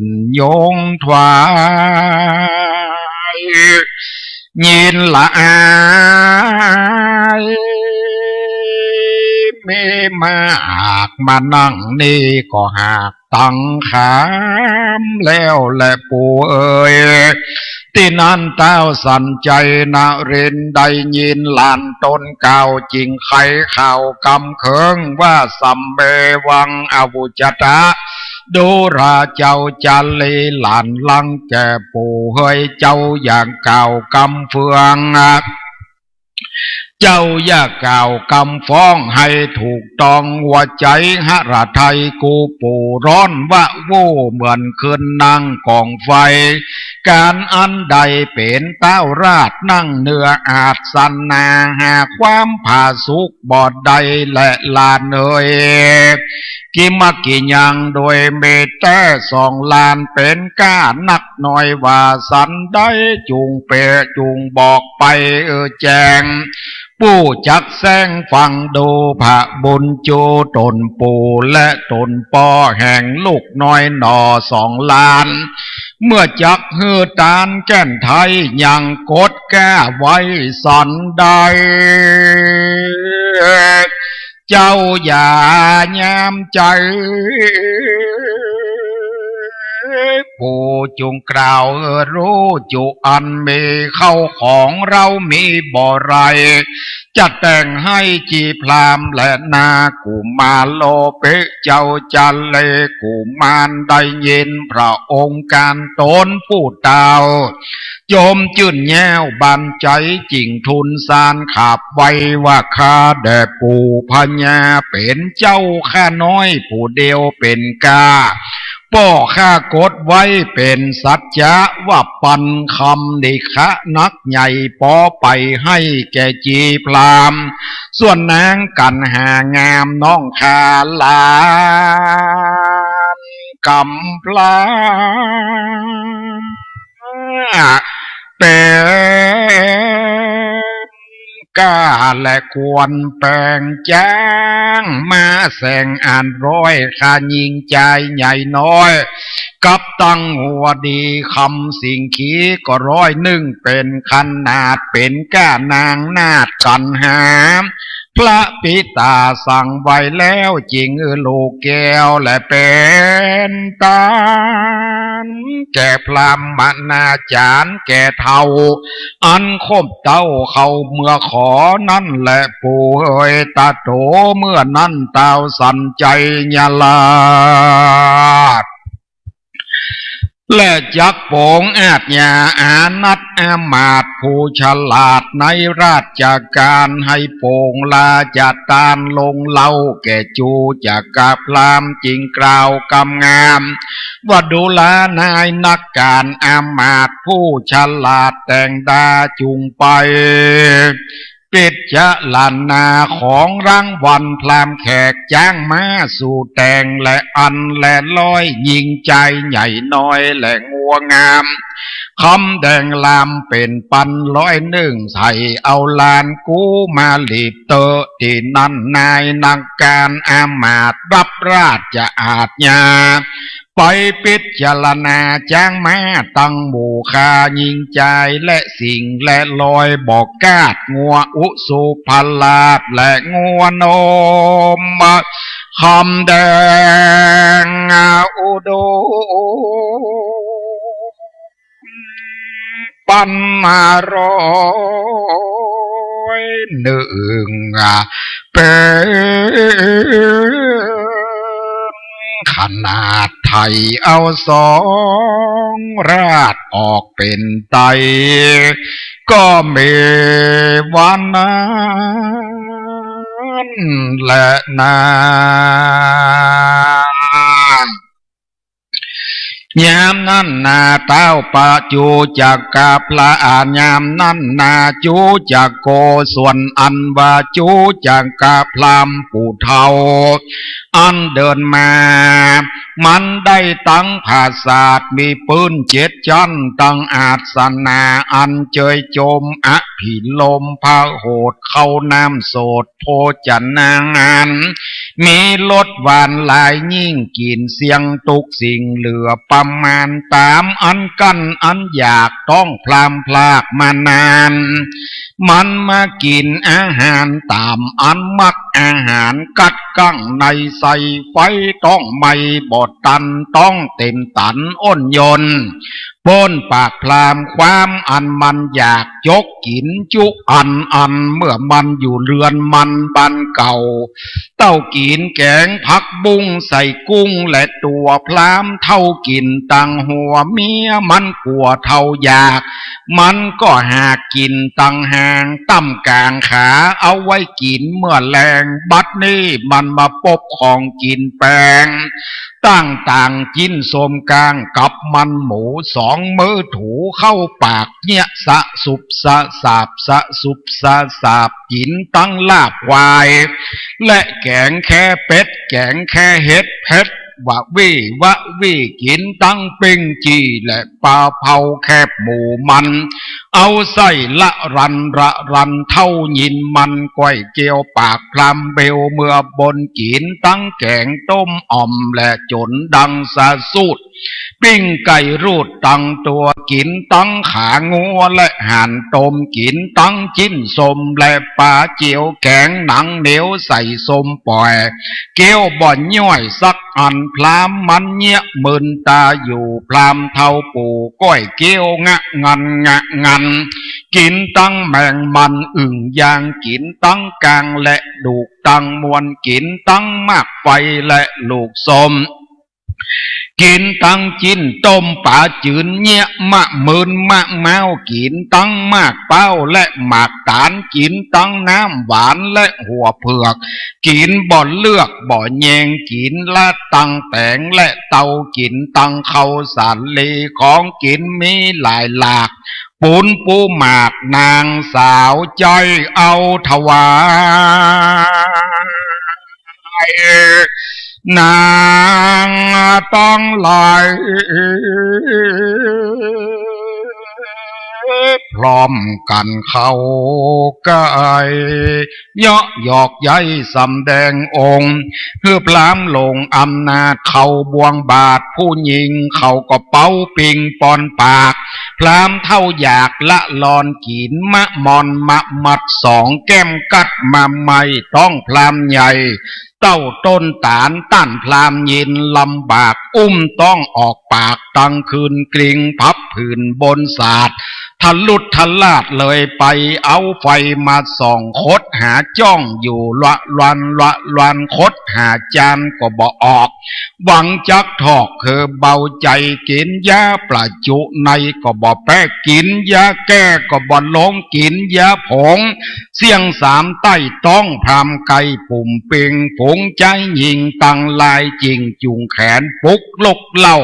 นยงถวาย ยินละอาย มีมาก มานั่งนี่ก็หากตังขามแล้วแลปู่เอ๋ย ตี้นั้นต้าวสันชัยนรินทร์ได้ยินหลานต๋นกล่าว จึงไขข่าวกำเคิงว่า สัมเม วัง อวุจจะ ดูรา เจ้าจะลีหลานลังแก่ปู่เฮย เจ้าอย่ากล่าวกำเฟือง เจ้าอย่ากล่าวกำฟ้องหื้อถูกต้อง หัวใจ๋หฤทัยกูปู่ร้อนวะโว้ เหมือนคืนนั่งก๋องไฟ ก๋านอันได้เป๋นต้าวราชนั่งเหนืออาสนะ หาความผาสุกบ่ได้แลหลานเอ๋ย กิมะกิยังโดยมีแต๊สองหลานเป๋นก้านักน้อยว่าสันใด จุ่งเป๋จุ่งบอกไปเออแจ้ง ผู้จักแสงฟังดูพระบุญจูต๋นปู่และต๋นป้อแห่งลูกน้อยหน่อสองหลาน เมื่อจักหื้อตานแก่นไทยยังกดก้าไว้สันใด เจ้าอย่ายามใจ๋ ปู่จุ่งกล่าวเออรู้จุอันมี เข้าของเฮามีบ่ไร จะแต่งหื้อจีพราหมณ์แลนา กุมารโลเปะเจ้าจะเลกุมารได้ยินพระองค์ก๋านต๋นผู้เต้า จมจื้นแย้วบันใจ๋ จึ่งทูลสานขับไว้ว่า ข้าแด่ปู่พญาเป๋นเจ้า ข้าน้อยผู้เดียวเป๋นก้า ป้อข้ากดไว้เป๋นสัจจะว่าปันคำนิขะนักใหญ่ปอไปหื้อแก่จีพราหมณ์ ส่วนนางกัณหางามน้องข้าหลานกำพร้า เป๋นก้าและควรแป๋งจ๊าง มาแสงอันร้อย ข้าญิงจายใหญ่น้อย กับตังหัวดีคำสิงขีก็ร้อยนึ่ง เป๋นขนาดเป๋นก้านางนาฏกัณหา พระปิตาสั่งไว้แล้ว จึงอือลูกแก้วและเป๋นตาน แก่พราหมณาจ๋ารย์แก่เฒ่า อันคบเต้าเข้าเมือขอนั้นแลปู่เอ๋ย ตะโตเมื่อนั้นต้าวสันชัยราช และจักโป๋งอาชญาอานัตอามาตย์ผู้ฉลาดในราชการ หื้อโป๋งราชตานลงเล่าแก่จูจักรพราหมณ์ จึงกล่าวกำงามว่า ดูรา นายนักก๋านอามาตย์ผู้ฉลาด แต่งดาจุ่งไป ปิจารณาของรางวัล พราหมณ์แขกจ๊างม้าสู่แต่ง และอันและร้อยญิงจายใหญ่น้อยและงัวงาม คำแดงลามเป๋นปันร้อยนึ่ง ใส่เอาหลานกูมาหลีบเต๊อะ ตี้นั้นนายนักก๋านอามาตย์รับราชอาชญา ไปปิจารณาจ๊างม้าตังหมู่ข้าญิงจายและสิ่งและร้อย บอกกาดงัวอุสุภราชและงัวนมคำแดงอุดม ปันมาร้อยนึ่ง เป๋นขนาดไถ่เอาสองราชออกเป๋นไต ก็มีวันนั้นแลนา ยามนั้นนาต้าวปะจูจักกะพระอา ยามนั้นนาจูจักโก ส่วนอันว่าจูจักกะพราหมณ์ผู้เฒ่า อันเดินมา มันได้ตั้งผาสาทมีปื้นเจ็ดจั๊น ตั้งอาสนะอันเจยจมอภิรมย์พระโหษเข้าน้ำโสด โภชนางาน มีรสหวานหลายยิ่ง กิ๋นเสี้ยงตุ๊กสิ่งเหลือประมาณ ต๋ามอันกั้นอันอยากต้องพรามพรากมานาน มันมากิ๋นอาหารต๋ามอันมัก อาหารกั๊ดกั๊งในใส่ ไฟต้องไหม้บ่ตัน ต้องเต็มตันอ้นยน ป๊นปากพราหมณ์ความอันมันอยาก จกกิ๋นจุอันอัน เมื่อมันอยู่เฮือนมันบ้านเก่า เต้ากิ๋นแก๋งผักบุ้งใส่กุ้ง และตั๋วพราหมณ์เฒ่ากิ๋นตังหัว เมียมันกั๋วเฒ่าอยาก มันก็หากกิ๋นตังหาง ต้ำก๋างขาเอาไว้กิ๋นเมื่อแลง บัดนี้มันมาปบของกิ๋นแปง ตั้งต่างจิ๊นส้มก้างกับมันหมู สองมื้อถูเข้าปาก เยียะสะสุบสะสาบ สะสุบสะสาบ กิ๋นตังลาบควาย และแก๋งแค่เป็ด แก๋งแค่เห็ดเผ็ด วะวี้วะวี้ กิ๋นตังปิ้งจี่ และปลาเผาแคบหมูมัน เอาไส้ละรันระรัน เต้ายินมันก้อยเกียวปากพราหมณ์เบล เมื่อบนกิ๋นตังแก๋งต้มอ่อม และจ๋นดังสะสูด ปิ้งไก่รูดตังตั๋ว กิ๋นตังขางัว และห่านต้ม กิ๋นตังจิ๊นส้ม และป๋าเจียว แก๋งหนังเหนียวใส่ส้มป่อย เกียวบ่าย้อยสักอัน พราหมณ์มันเยียะมึนต๋าอยู่ พราหมณ์เฒ่าปู่ก้อยเกียวงะงันงะงัน กิ๋นตังแมงมันอึ่งยาง กิ๋นตังก้างและดูกตังมวล กิ๋นตังหมากไฟและลูกส้ม กิ๋นตังจิ๊นต้มป๋าจืน เยียะมะมึนมะเมา กิ๋นตังหมากเป๊าและหมากต๋าล กิ๋นตังน้ำหวานและหัวเผือก กิ๋นบ่เลือกบ่แยง กิ๋นละตังแต๋งและเตา กิ๋นตังข้าวสาลี ของกิ๋นมีหลายหลาก ปูนปูหมาก นางสาวใจ๊เอาถวาย นางตังหลาย พร้อมกั๋นเข้าใก้ เยาะหยอกใย้สำแดงองค์ หื้อพราหมณ์หลงอำนาจเข้าบ่วงบาตร ผู้ญิงเขาก็เป่าปิงป่อนปาก พราหมณ์เฒ่าอยากละลอนกิ๋นมะม่อนมะมัด สองแก้มกั๊ดมาใหม่ ต๊องพราหมณ์ใหญ่ เต้าต้นต๋าล ต้านพราหมณ์เย็นลำบาก อุ้มต๊องออกปากตังคืน กลิ้งพับผืนบนสาด ทะลุดทะลาดเลยไป เอาไฟมาส่อง คดหาจ้องอยู่ละวันละวัน คดหาจานก็บ่ออก หวังจักถอกหื้อเบาใจ๋ กิ๋นยาประจุในก็บ่แป๊ กิ๋นยาแก้ก็บ่ลง กิ๋นยาผง เสี้ยงสามใต้ต๊องพราหมณ์ไก่ ปุ่มเป่งฝูงใจ๊ญิงตังหลาย จิ่งจุ่งแขนปลุกลุกเล้า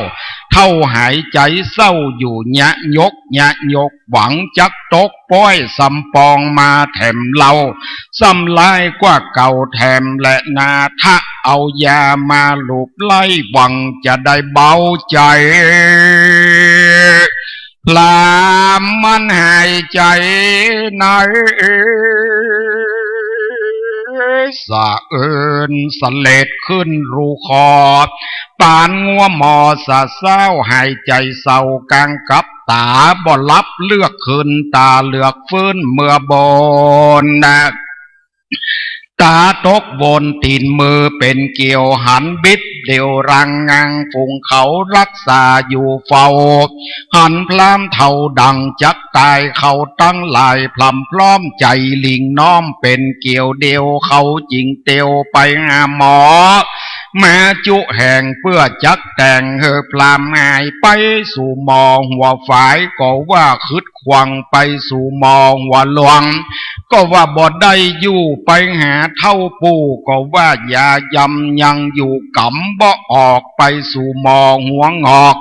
เฒ่าหายใจ๋เศร้าอยู่ ยะยกยะยก หวังจักตกป๊อยสำปองมาแถมเล้า ซ้ำร้ายกว่าเก่าแถมแลนา ถ้าเอายามาลูบไล้ หวังจะได้เบาใจ๋ พราหมณ์มันหายใจ๋ใน สะเอิ้นสะเลดขึ้นรูคอ ปานงัวหมอสะเซ้า หายใจ๋เศร้ากลางกับต๋า บ่หลับเลือกคืน ต๋าเลือกฟื้นเมื่อบนนะ ต๋าตกบนตี๋นมือเป๋นเกลียว หันบิดเดี่ยวรังงัง ฝูงเขารักษาอยู่เฝ้า หันพราหมณ์เฒ่าดังจักต๋าย เขาตังหลายพร่ำพร้อมใจ๋หลิ่งน้อม เป๋นเกลียวเดียวเขาจิ่งเตียวไปหาหมอ มาจุแห่งเปื้อจักแต่งหื้อพราหมณ์หาย ไปสู่หมอหัวฝายก็ว่าขึดขวาง ไปสู่หมอหัวหลวงก็ว่าบ่ได้อยู่ ไปหาเฒ่าปู่ก็ว่ายายำยังอยู่กำบ่ออก ไปสู่หมอหัวหงอก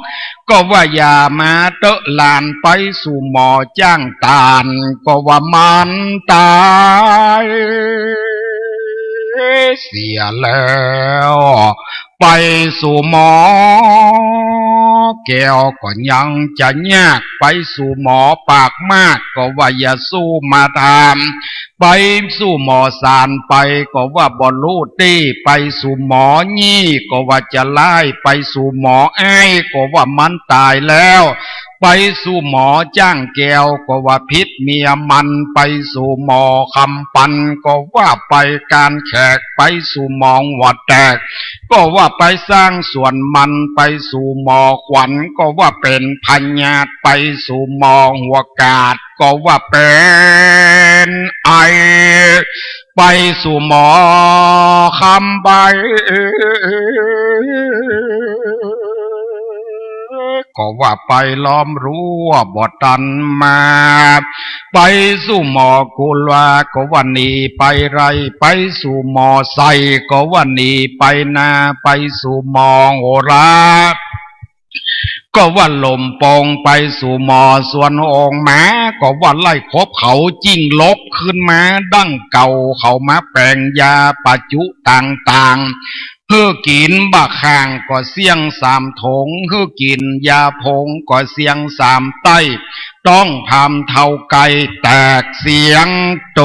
ก็ว่าอย่ามาเต๊อะหลาน ไปสู่หมอจ้างตานก็ว่ามันต๋ายเสียแล้ว ไปสู่หมอแก้วก็ยังจะยาก ไปสู่หมอปากมาดก็ว่าอย่าสู้มาทาม ไปสู่หมอสานไปก็ว่าบ่ฮู้ตี้ ไปสู่หมอยี่ก็ว่าจะร้าย ไปสู่หมออ้ายก็ว่ามันต๋ายแล้ว ไปสู่หมอจ๊างแก้วก็ว่าผิดเมียมัน ไปสู่หมอคำปันก็ว่าไปก๋านแขก ไปสู่หมอหัวแตกก็ว่าไปสร้างสวนมัน ไปสู่หมอขวัญก็ว่าเป๋นพยาธิ ไปสู่หมอหัวกาดก็ว่าเป๋นไอ ไปสู่หมอคำใบ ก็ว่าไปล้อมรั้วบ่ตันมา ไปสู่หมอกุลาก็ว่าหนีไปไร่ ไปสู่หมอไส้ก็ว่าหนีไปนา ไปสู่หมอโหรา ก็ว่าลมปอง ไปสู่หมอสวนองค์หมา ก็ว่าไล่คบเขา จิ้งหลกขึ้นมาดั้งเก่า เขามาแป๋งยาปะจุต่างๆ หื้อกิ๋นบ่าข่างก็เสี้ยงสามถง หื้อกิ๋นยาผงก็เสี้ยงสามไต้ ต้องพามเฒ่าไก่แตกเสียงโต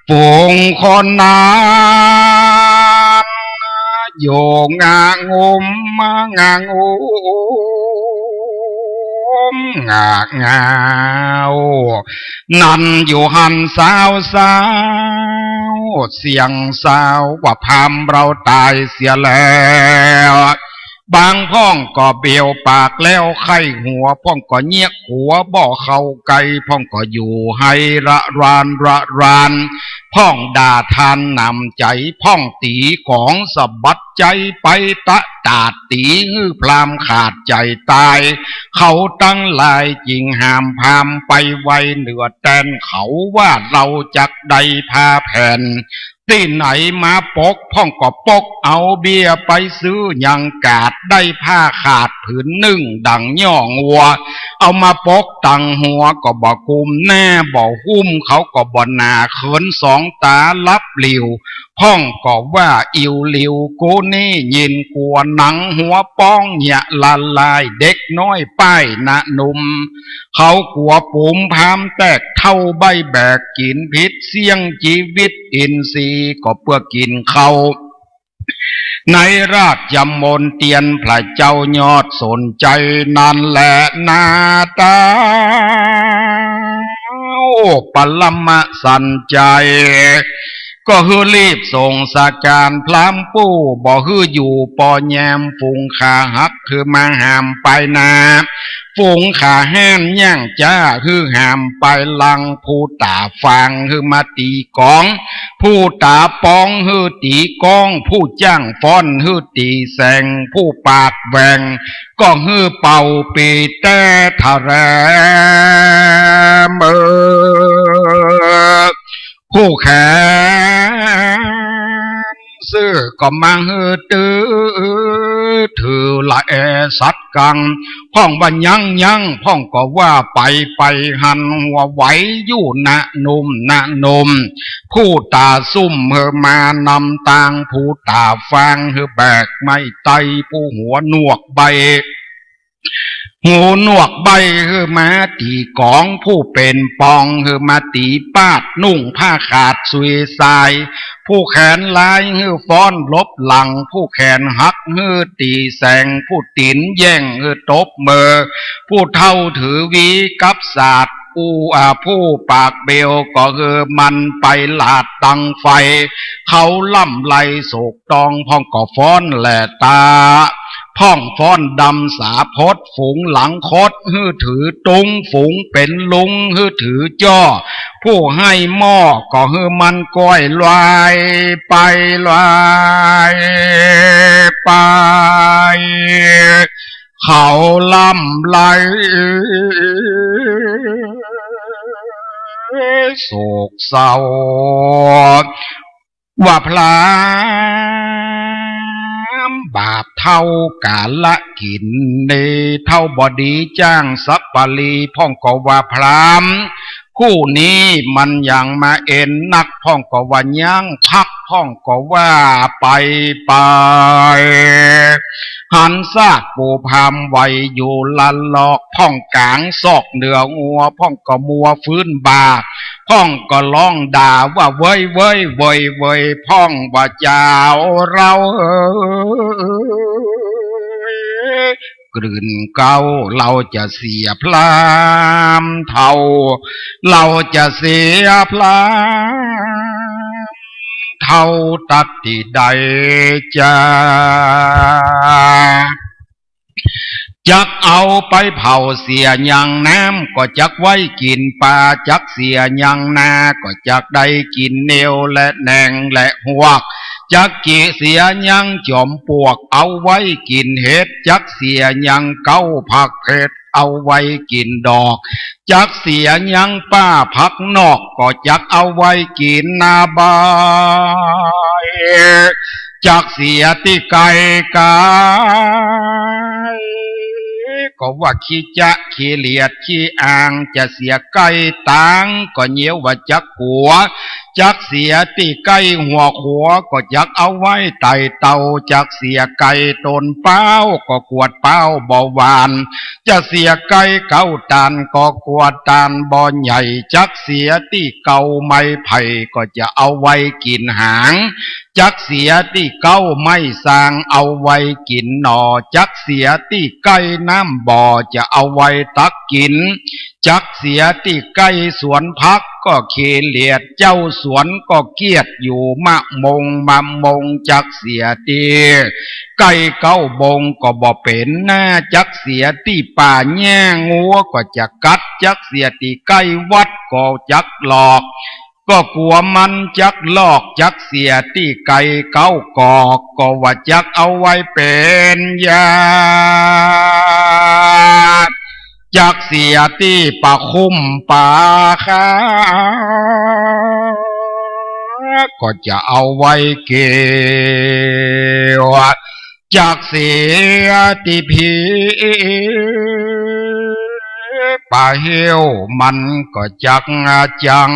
ฝูงคนนั้นอยู่งะงุมงะงุมงะงาว นั้นอยู่หั้นสาวสาว เสียงสาวว่าพราหมณ์เราต๋ายเสียแล้ว บางพ่องก็เบียวปากแล้วไข้หัว พ่องก็เยียะหัวบ่เข้าใก้ พ่องก็อยู่ไห้ระรานระราน พ่องด่าทานหนำใจ๋ พ่องตี๋ก๋องสะบัดใจ๋ไปตะตาด ตี๋หื้อพราหมณ์ขาดใจ๋ต๋าย เขาตังหลายจึงหามพราหมณ์ไปไว้เหนือแต้น เขาว่าเฮาจักได้ผ้าแผ่น ตี้ไหนมาปก พ่องก็ปกเอาเบี้ยไป ซื้อหยังกาด ได้ผ้าขาดผืนนึ่งดั่งย่องวัว เอามาปกตังหัวก็บ่กุม หน้าบ่หุ้ม เขาก็บ่หนาเขิน สองต๋าลับหลิ่ว พ่องก็ว่าอิ๋วหลิ่ว กูนี่ยินกั๋ว หนังหัวป้องเหียละลาย เด็กน้อยป้ายนะหนุ่ม เขากั๋วปูมพราหมณ์แตกเถ้าใบ้แบก กิ๋นผิดเสี้ยงจีวิตอินทรีย์ ก็เปื้อกิ๋นเข้าในราชมณเตียร พระเจ้ายอดสนใจ๋นั้นแลนา เต้าปรมสันชัย ก็หื้อรีบส่งสการพราหมณ์ปู่ บ่หื้ออยู่ปอแยม ฝูงขาหักหื้อมาหามไปนา ฝูงขาแห้นย่างจ๊าหื้อหามไปหลัง ผู้ต๋าฟางหื้อมาตี๋ก๋อง ผู้ต๋าปองหื้อตี๋ก้อง ผู้จ้างฟ้อนหื้อตี๋แสง ผู้ปากแหว่งก็หื้อเป่าปีแต้ทะแรม เออ ผู้แขนซื่อก็มาหื้อตื้อ ถือละแอสัตว์กัง พ่องว่ายังยัง พ่องก็ว่าไปไปหันหัวไหวอยู่นะหนุ่มนะหนุ่ม ผู้ต๋าซุ่มหื้อมานำตาง ผู้ต๋าฟางหื้อแบกไม้ไต้ ผู้หัวหนวกใบ้ หูหนวกใบ้หื้อมาตี๋ก๋อง ผู้เป๋นปองหื้อมาตี๋ปาด นุ่งผ้าขาดสุยสาย ผู้แขนลายหื้อฟ้อนหลบหลัง ผู้แขนหักหื้อตี๋แสง ผู้ตี๋นแย่งหื้อตบเมอ ผู้เฒ่าถือหวีกับสาด ผู้ อ่า ผู้ปากเบวก็หื้อมันไปหลาดตังไฟ เขาล่ำไล่โศก ตอง พ่องก็ฟ้อนแหล่ต๋า พ่องฟ้อนดำสาพด ฝูงหลังคดหื้อถือตุ๊ง ฝูงเป๋นลุงหื้อถือจ้อ ผู้ให้หม้อก็หื้อมันก้อยลอยไปลอยไป เขาล่ำไล่โศกเศร้า ว่าพราหมณ์บาปเท่ากาละกิ๋น เน่เท่าบ่ดีจ้างสัปปะรี พ่องก็ว่าพราหมณ์คู่นี้มันยังมาเอ็นนัก พ่องก็ว่ายังคัก พ่องก็ว่าไปไป หันซากปู่พราหมณ์ไว้อยู่ละลอก พ่องก๋างซอกเหนืองัว พ่องก็มัวฟื้นบ่า พ่องก็ฮ้องด่าว่าเว้ยเว้ยเว้ยเว้ย พ่องว่าเจ้าเราเอ๋ กลืนเก๊า เฮาจะเสียพรามเฒ่า เฮาจะเสียพรามเฒ่าตัดตี้ใดจา จักเอาไปเผาเสียยังน้ำ ก็จักไว้กิ๋นป๋า จักเสียยังนา ก็จักได้กิ๋นเนียวและแหนงและฮวก จักเสียยังจ๋อมปลวก เอาไว้กิ๋นเห็ด จักเสียยังเก๊าผักเผ็ด เอาไว้กิ๋นดอก จักเสียยังป้าผักนอก ก็จักเอาไว้กิ๋นนาใบ จักเสียตี้ไก่ ไก่ ก็ว่าขี้จ๊ะขี้เหลียดขี้อ่าง จะเสียไก่ตาง ก็เยียวว่าจักกั๋ว จักเสียตี้ไก่หัวขัว ก็จักเอาไว้ไต่เต้า จักเสียไก่ต้นเป๊า ก็กั๋วเป๊าบ่หวาน จะเสียไก่เก๊าตาน ก็กั๋วตานบ่ใหญ่ จักเสียตี้เก๊าไม้ไผ่ ก็จะเอาไว้กิ๋นหาง จักเสียตี้เก๊าไม้ซาง เอาไว้กิ๋นหน่อ จักเสียตี้ไก่น้ำบ่อ จะเอาไว้ตักกิ๋น จักเสียตี้ไก่สวนผัก ก็ขี้เหลียด เจ้าสวนก็เกลียดอยู่มะมง มะมง จักเสียตี้ไก่เก๊าบง ก็บ่เป๋นนา จักเสียตี้ป่าหญ้างัวก็จะกัด จักเสียตี้ไก่วัดก็จักหลอก ก็กั๋วมันจักลอก จักเสียตี้ไก่เก๊ากอก ก็ว่าจักเอาไว้เป๋นยา จักเสียตี้ปลาคุ้มปลาคา ก็จะเอาไว้เกี่ยว จักเสียตี้ผีปลาเหี่ยว มันก็จักจัง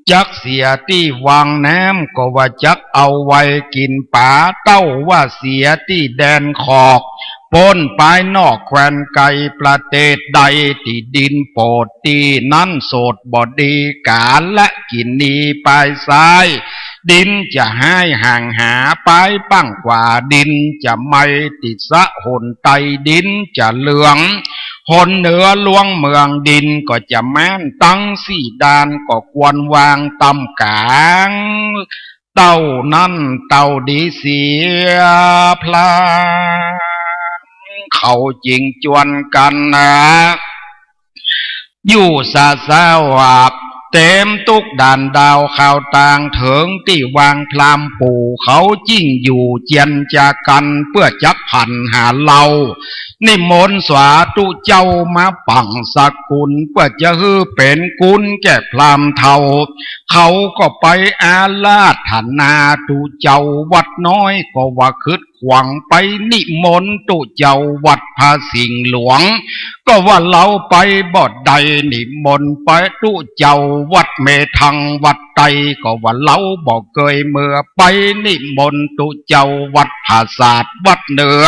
จักเสียตี้วังน้ำ ก็ว่าจักเอาไว้กิ๋นป๋า เต้าว่าเสียตี้แดนขอก ป๊นปายนอกแคว้นไกลประเทศใด ตี้ดินโปดตี้นั้นโสดบ่ดี กาละกิณีปายซ้าย ดินจะฮ้ายห่างหา ปายปั้งขวา ดินจะไหม้ตี้สะหนใต้ ดินจะเหลืองหนเหนือลวงเมือง ดินก็จะแม้นตังสี่ด้าน ก็ควรวางต้ำก๋าง เต้านั้นเต้าดีเสียพลั้ง เขาจึงจวนกั๋นนา อยู่สะสะหวับ เต๋มตุ๊กด่านดาวข่าวต่าง เถิงตี้วางพราหมณ์ปู่ เขาจึงอยู่เจียรจากัญ เปื้อจักผันหาเฮา นิมนต์สาธุเจ้ามาปังสกุล เปื้อจะหื้อเป๋นกุณแก่พราหมณ์เฒ่า เขาก็ไปอาราธนาตุ๊เจ้าวัดน้อย ก็ว่าขึดขวาง ไปนิมนต์ตุ๊เจ้าวัดพระสิงห์หลวง ก็ว่าเฮาไปบ่ได้ นิมนต์ไปตุ๊เจ้าวัดเมธังวัดใต้ ก็ว่าเฮาบ่เกยเมือ ไปนิมนต์ตุ๊เจ้าวัดผาสาทวัดเหนือ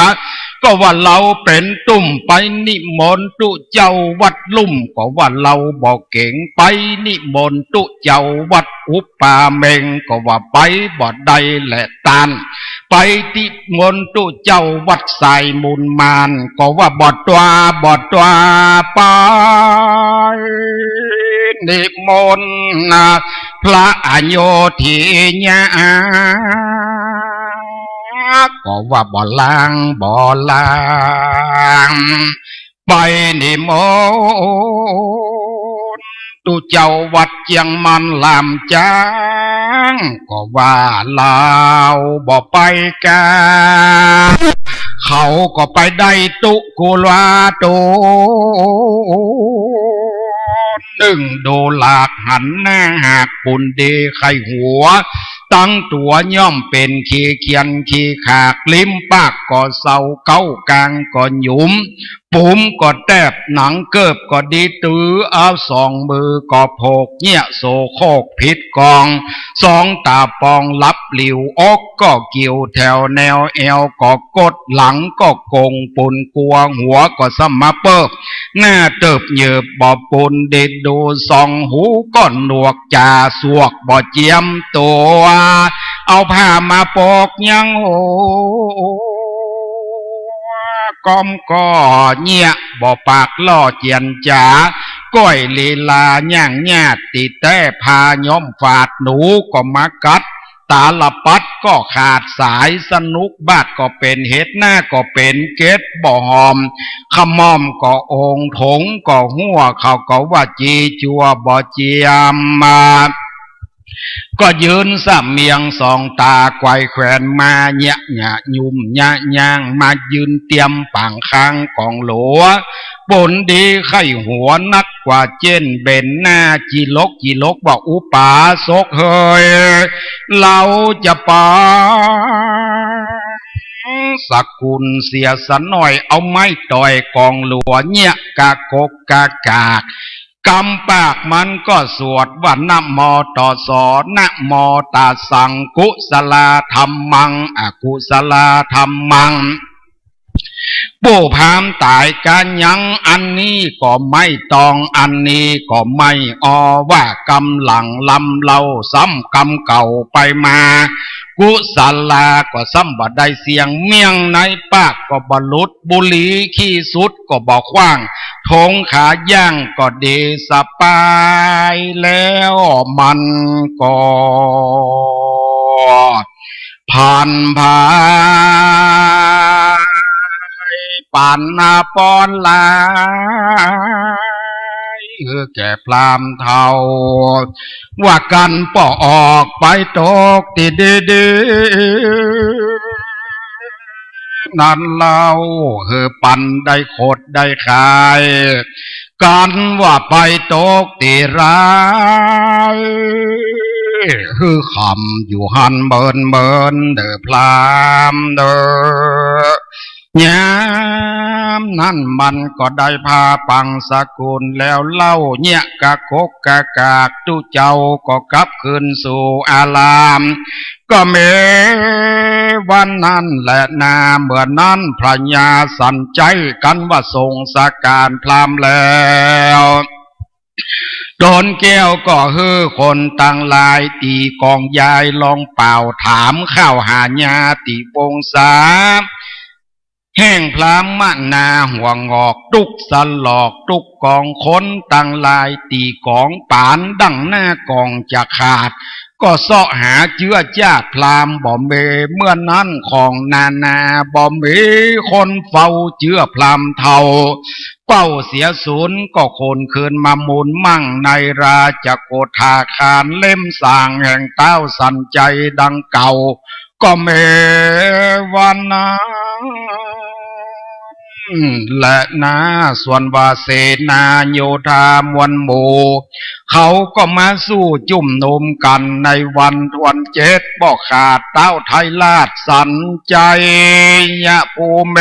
ก็ว่าเฮาเป๋นตุ้ม ไปนิมนต์ตุ๊เจ้าวัดลุ่ม ก็ว่าเฮาบ่เก๋ง ไปนิมนต์ตุ๊เจ้าวัดอุปาเมง ก็ว่าไปบ่ได้แลต้าน ไปนิมนต์ตุ๊เจ้าวัดสายมูลมาน ก็ว่าบ่ตั๋ว บ่ตั๋ว ไปนิมนต์พระอโยธิยา ก็ว่าบ่ลาง บ่ลาง ไปนิมนต์ตุ๊เจ้าวัดเจียงมันหลามจ๊าง ก็ว่าเฮาบ่ไปกา เขาก็ไปได้ตุ๊กุลาตุ๊ นึ่งดูหลากหันหน้าหาก ปูนดีไข้หัว ตังตั๋วย่อมเป๋นขี้เขียนขี้ขาก ลิ้มปากก็เศร้า เก๊ากางก็หยุม ปุ๋มก็แตบ หนังเกิบก็ดีดตื้อ เอาสองมือก็โผก เยียะโสโครกผิดกอง สองต๋าปองหลับหลิว อกก็กิ่วแถวแนว แอวก็กด หลังก็โก๋ง ปูนกั๋ว หัวก็สะมาเปิ๊ก หน้าเติบเหยิบบ่ปูนดีดดู สองหูก็หนวก จ่าสวกบ่เจียมตั๋ว เอาผ้ามาปกยังหัว ก้อมก็เยียะ บ่ปากล่อเจียนจ๋า ก้อยลีลาย่างญาติแต๊ ผ้าย้อมฝาด หนูก็มากัด ตาละปัดก็ขาดสาย สนุกบาดก็เป๋นเห็ด หน้าก็เป๋นเก็ด บ่หอม ขะหม่อมก็โอ่ง ถงก็ฮั้ว เขาก็ว่าจีจั่วบ่เจียมมา ก็ยืนสะเมียงสองต๋า ไขว่แขวนมา เยียะหยะยุ่มเยียะย่าง มายืนเตรียมปางข้างก๋องหลัว ป๋นดีไข้หัวนักกว่าเจ๊นเบนหน้า จิลกจิลกว่าอุปาสก เฮย เฮย เฮย จะปางสกุลเสียสะหน้อย เอาไม้ต่อยก๋องหลัว เยียะกะกกกะกาก กำปากมันก็สวดว่า นะโมตัสสะ นะโมตัสสัง กุศลาธัมมัง อกุศลาธัมมัง ผู้พราหมณ์ต๋ายกายัง อันนี้ก็ไม่ต้อง อันนี้ก็ไม่ออ ว่ากำลังลำเล่า ซ้ำกำเก่าไปมา กุศลาก็ซ้ำบ่ได้เสี้ยง เมี่ยงในปากก็บ่หลุด บุหรี่ขี้สุดก็บ่ขว้าง ถงขาย่างก็ดีสบาย แล้วมันก็ ผันผาย ปันนาปอนหลาย แก่พราหมณ์เฒ่า ว่ากั๋นป้อออกไปตกตี้ดีๆ นั้นเล่า หื้อปันได้ขดได้ขาย กั๋นว่าไปตกตี้ใด หื้อค่ำอยู่หั้นเมินๆ เน่อพราหมณ์เน่อ ยามนั้นมันก็ได้ผ้าปังสกุลแล้วเล่า เยียะกะกกกะกาก ตุ๊เจ้าก็กลับคืนสู่อาราม ก็เมวันนั้นแหละนา เมื่อนั้นพญาสันชัยกั๋นว่าส่งสการพราหมณ์แล้ว ต๋นแก้วก็หื้อคนตังหลายตี้ก๋องยายลองเป่า ถามข่าวหาญาติวงศา แห่งพราหมณ์นาหัวงอก ตุ๊กสลอกตุ๊กก๋อง คนตังหลายตี้ก๋อง ป๋านดั่งหน้าก๋องจะขาด ก็เซาะหาเจื้อจ้าดพราหมณ์บ่เม เมื่อนั้นของนานาบ่เม คนเฝ้าเจื้อพราหมณ์เฒ่า เป้าเสียสูญก็คนคืนมามูลมั่ง ในราชโกฏาคารเล่มสร้างแห่งต้าวสันชัยดังเก่า ก็เมวันนั้นแหละนา ส่วนว่าเสนาโยธามวลหมู่ เขาก็มาสู้จุมนุมกั๋นในวันทวนเจ็ด บ่ขาดต้าวไทยราชสันชัยยะภูเม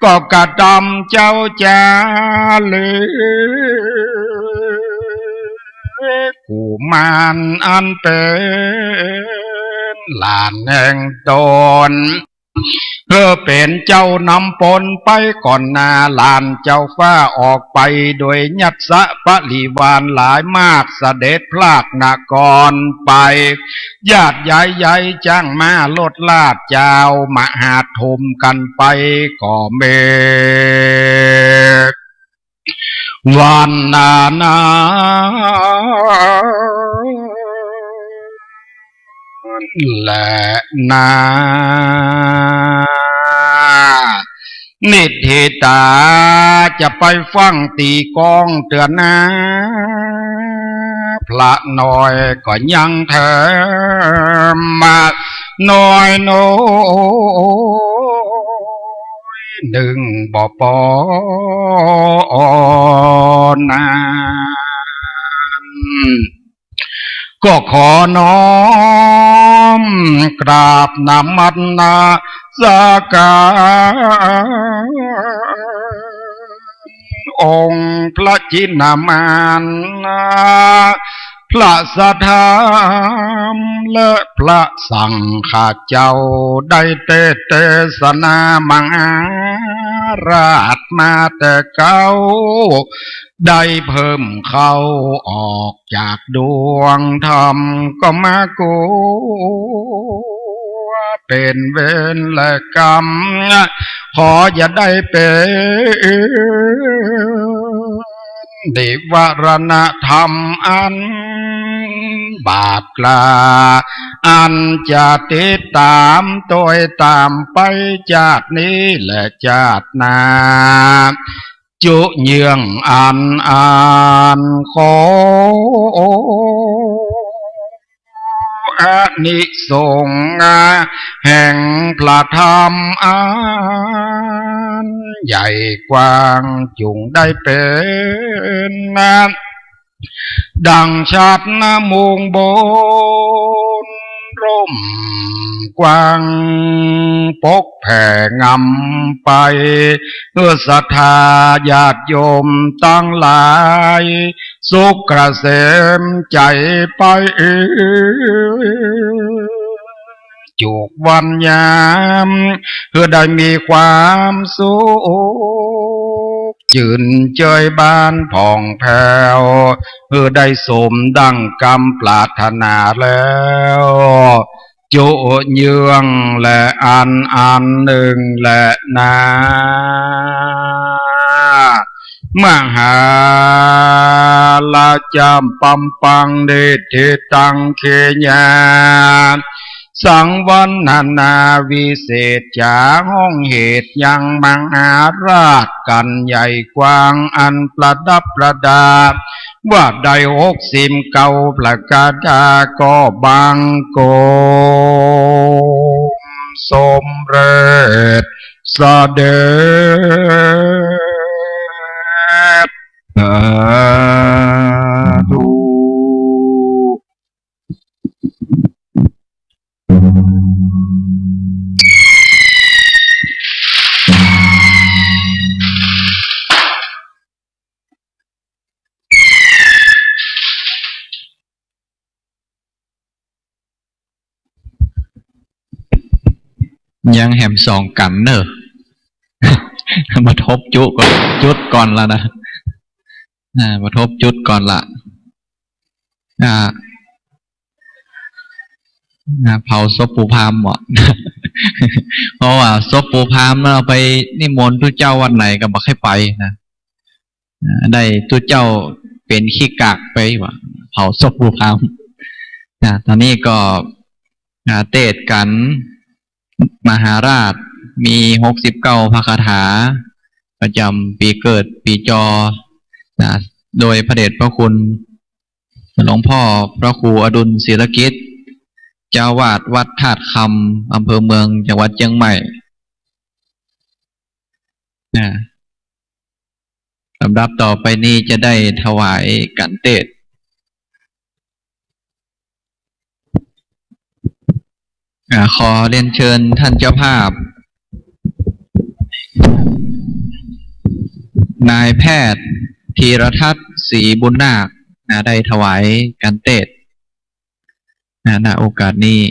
ก็กระทำเจ้าจารีกุมารอันเป๋นหลานแห่งต๋น เพื่อเป๋นเจ้านำปนไปก่อนหน้า หลานเจ้าฟ้าออกไปโดยยักษะปริวารหลายมาก เสด็จพรากนครไป ญาติยายใหญ่จ้างม้ารถลาด เจ้ามหาดถมกั๋นไป ก็เมวันนานั้นแหละนา นิทธิตาจะไปฟั่งตี้ก้องเตื้อนา พระน้อยก็ยังแถมมา น้อยน้อยนึ่งบ่ปอนา ก็ขอน้อมกราบนมัสการ องค์พระชินมาร พระสธรรมและพระสังฆเจ้า ได้เตสน์เตสนามังหาราชมาแต่เก๊า ได้เพิ่มเข้าออกจากดวงธรรม ก็มากั๋ว เป๋นเวรและกรรม ขออย่าได้เป๋น นิวรณธรรมอันบาปกล้า อันจะติดต๋ามตวยต๋ามไปจาตินี้และจาติหน้า จุเยื่องอัน อันขอ อานิสงส์แห่งพระธรรมอันใหญ่กว้าง จุ่งได้เป๋น ดั่งฉัตรมุงบน ร่มกว้าง ปกแผ่งำไป หื้อศรัทธาญาติโยมตังหลาย สุขเกษมใจ๋ไป จุกวันยาม หื้อได้มีความสุข จืนเจยบานผ่องแผ้ว หื้อได้สมดั่งกำปรารถนาแล้ว จุเยื่องและอันอันนึ่งแลนา มหาราชะ ปัมปัง นิฏฐิตัง เขยา สังวรรณนา วิเศษจ๋า ห้องเหตุยังมหาราชกั๋นใหญ่กว้าง อันประดับประดา ว่าได้หกสิบเก้าประก๋า ก็บังคมสมเร็จเสด็จ สาธุ ยังแหมสองกั๋นเน่อ มาทบจุก่อน จุดก่อนละนะ อ่า มาทบจุดก่อนละ อ่า อ่า เผาศพปู่พราหมณ์เหรอ เพราะว่าศพปู่พราหมณ์เนาะ ไปนิมนต์ตุ๊เจ้าวัดไหนก็บ่ใค่ไปนะ อ่า ได้ตุ๊เจ้าเป๋นขี้กากไปว่า เผาศพปู่พราหมณ์ อ่า ต๋อนนี้ก็ อ่า เตสน์กั๋น มหาราช มีหกสิบเก้าพระคาถา ประจ๋ำปี๋เกิดปี๋จอ นะ โดยพระเดชพระคุณ หลวงพ่อพระครูอดุลศิลกิจ เจ้าอาวาสวัดธาตุคำ อำเภอเมือง จังหวัดเจียงใหม่ นะ ลำดับต่อไปนี้จะได้ถวายกั๋นเตสน์ อ่า ขอเรียนเชิญท่านเจ้าภาพ นายแพทย์ธีรทัศน์ ศรีบุญนาค นะ ได้ถวายกั๋นเตสน์ นะ ณ โอกาสนี้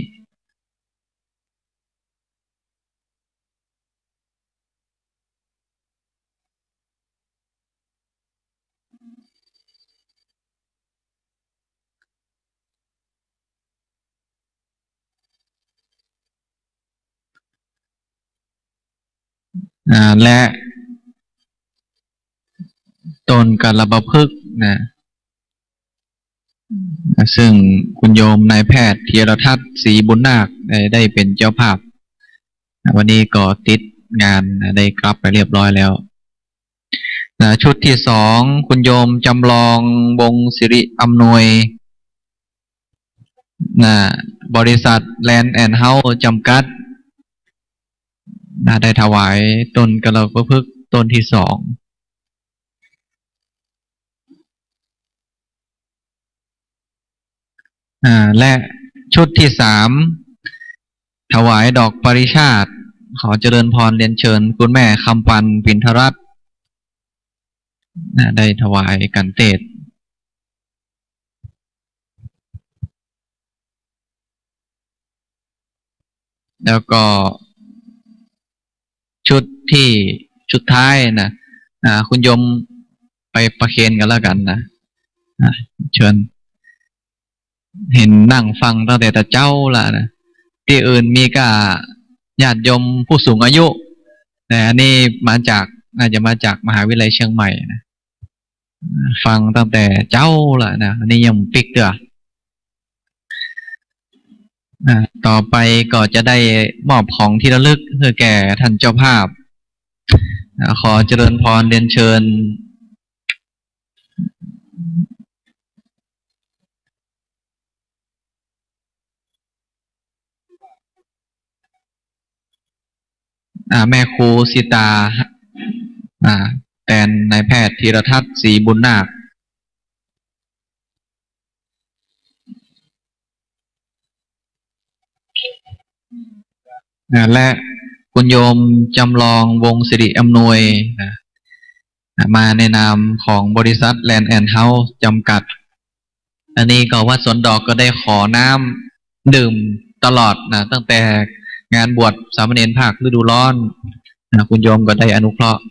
อ่า และต้นกาลปะพฤกษ์นะ ซึ่งคุณโยมนายแพทย์ธีรทัศน์ ศรีบุญนาค ได้ ได้เป๋นเจ้าภาพ วันนี้ก็ติดงาน ได้กลับไปเรียบร้อยแล้ว นะ ชุดที่สอง คุณโยมจำลอง วงศ์สิริอำนวย นะ บริษัท แลนด์แอนด์เฮ้าส์ จำกัด นะ ได้ถวายต้นกาลปะพฤกษ์ต้นที่สอง อ่า และชุดที่สาม ถวายดอกปริชาติ ขอเจริญพรเรียนเชิญคุณแม่คำปัน ปินทรัตน์ นะ ได้ถวายกั๋นเตสน์ แล้วก็ชุดที่สุดท้ายนะ อ่า คุณโยมไปประเคนกั๋นแล้วกั๋นนะ อ่า เชิญ หันนั่งฟังตั้งแต่ตะเจ๊าละนะ ตี้อื่นมีก้าญาติโยมผู้สูงอายุ แต่อันนี้มาจาก น่าจะมาจากมหาวิทยาลัยเชียงใหม่นะ ฟังตั้งแต่เจ๊าละนะ อันนี้ยังปิ๊กเตื้อ อ่า ต่อไปก็จะได้มอบของที่ระลึกหื้อแก่ท่านเจ้าภาพ อ่า ขอเจริญพรเรียนเชิญ อ่า แม่ครูสิตา อ่า แตนนายแพทย์ธีรทัศน์ ศรีบุญนาค อ่า และคุณโยมจำลอง วงศ์สิริอำนวยนะ มาในนามของบริษัท Land and House จำกัด อันนี้ก็วัดสวนดอกก็ได้ขอน้ำดื่มตลอดนะ ตั้งแต่งานบวชสามเณรภาคฤดูร้อนนะ คุณโยมก็ได้อนุเคราะห์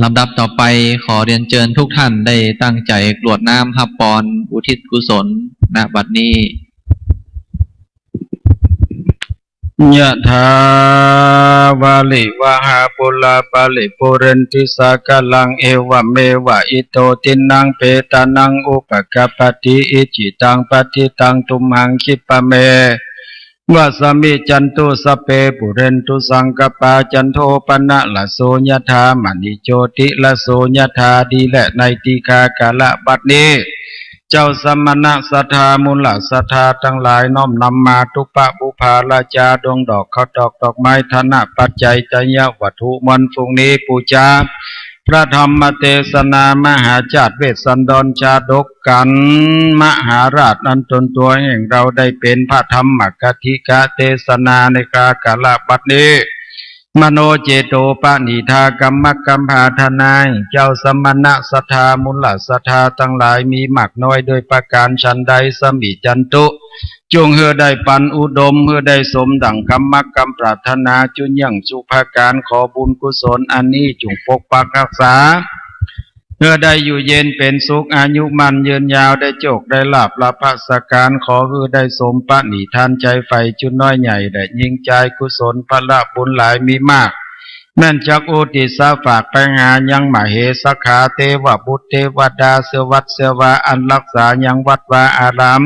ลำดับต่อไปขอเรียนเชิญทุกท่านได้ตั้งใจ๋กรวดน้ำฮับปอนอุทิศกุศล ณ บัดนี้ ยะถา วาริวะหา ปูรา ปะริปูเรนติ สาคารัง เอวะเมวะ อิโต ทินนัง เปตานัง อุปะกัปปะติ อิจิตัง ปัตถิตัง ตุมหัง คิปะเม วะสะมิจฉันตุ สัพเพ ปูเรนตุ สังกัปปา จันโท ปะนะระโส ยะถา มะณิ โชติระโส ยะถา ดีแลในตี้ข้า กาละบัดนี้ เจ้าสมณะศรัทธา มูลศรัทธาตังหลาย น้อมนำมาตุปะปุพาราจา ดวงดอก ข้าวตอก ดอกไม้ ทานปัจจัย ไตรยวัตถุ วันพรุ่งนี้ปู๋จา พระธรรมเตสนา มหาจาติเวสสันดรชาดก กัน มหาราช อันตนตั๋วแห่งเฮาได้เป๋นพระธรรมกถิกเตสนา ในข้ากาละบัดนี้ มโนเจโตปะนิธา กรรมกัมปาทานา เจ้าสมณะศรัทธา มูลศรัทธาตังหลาย มีมากน้อยโดยประก๋านฉันใด สะมิจฉันตุ จุ่งหื้อได้ปันอุดม หื้อได้สมดั่งกรรมกัมปาทานา จุ่งยังสุภาก๋าน ขอบุญกุศลอันนี้จุ่งปกปักฮักษา หื้อได้อยู่เย็นเป๋นสุข อายุมั่นยืนยาว ได้โจคได้ลาภ ลาภะสาก๋าน ขอหื้อได้สมปะนิธานใจ๋ใฝ่ จุ่งน้อยใหญ่และญิงจาย กุศลผละบุญหลายมีมาก แม่นจักอุทิศฝากไปหายังมเหสขา เตวบุตรเตวดา เสวะเสวา อันฮักษายังวัดวาอาราม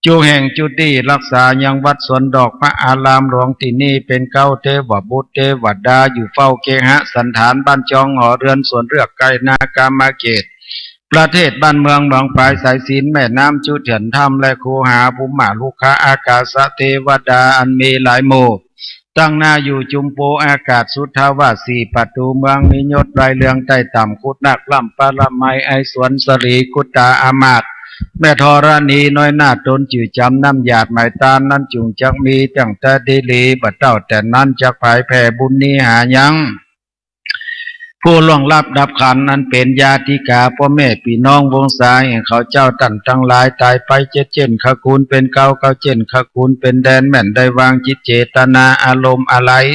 จุแห่งจุตี้ฮักษายังวัดสวนดอก พระอารามหลวงตี้นี่ เป๋นเก๊าเตวบุตรเตวดา อยู่เฝ้าเกหะสันถาน บ้านจองหอเฮือน สวนเฮือกใก้นา กามเขต ประเทศบ้านเมือง หนองฝายสายสิญจน์ แม่น้ำจุเถื่อน ถ้ำและคูหา ภูมารุกขา อากาสะเตวดาอันมีหลายหมู่ ตั้งหน้าอยู่จุมปูอากาศ สุทธาวาสสี่ประตู๋เมือง มียศลายเรืองใต้ต่ำ คุดนาคร่ำปรมัย ไอสวนสรี กุตตาอามาตย์ แม่ธรณีน้อยนาฏ ตนจื้อจ๋ำน้ำหยาดหมายตาน นั้นจุ่งจักมีตั้งแต่ดีหลี บ่าเต้าแต่นั้นจักผายแผ่บุญนี้หายัง ผู้ล่วงลับดับขันธ์ อันเป๋นญาติกา ป้อแม่ปี้น้องวงศาแห่งเขาเจ้า ต้านตังหลาย ต๋ายไปเจ็ดเจ้นขกูล เป๋นเก๊าเก๊าเจ้นขกูล เป๋นแดน แม่นได้วางจิตเจตนาอารมณ์อาลัย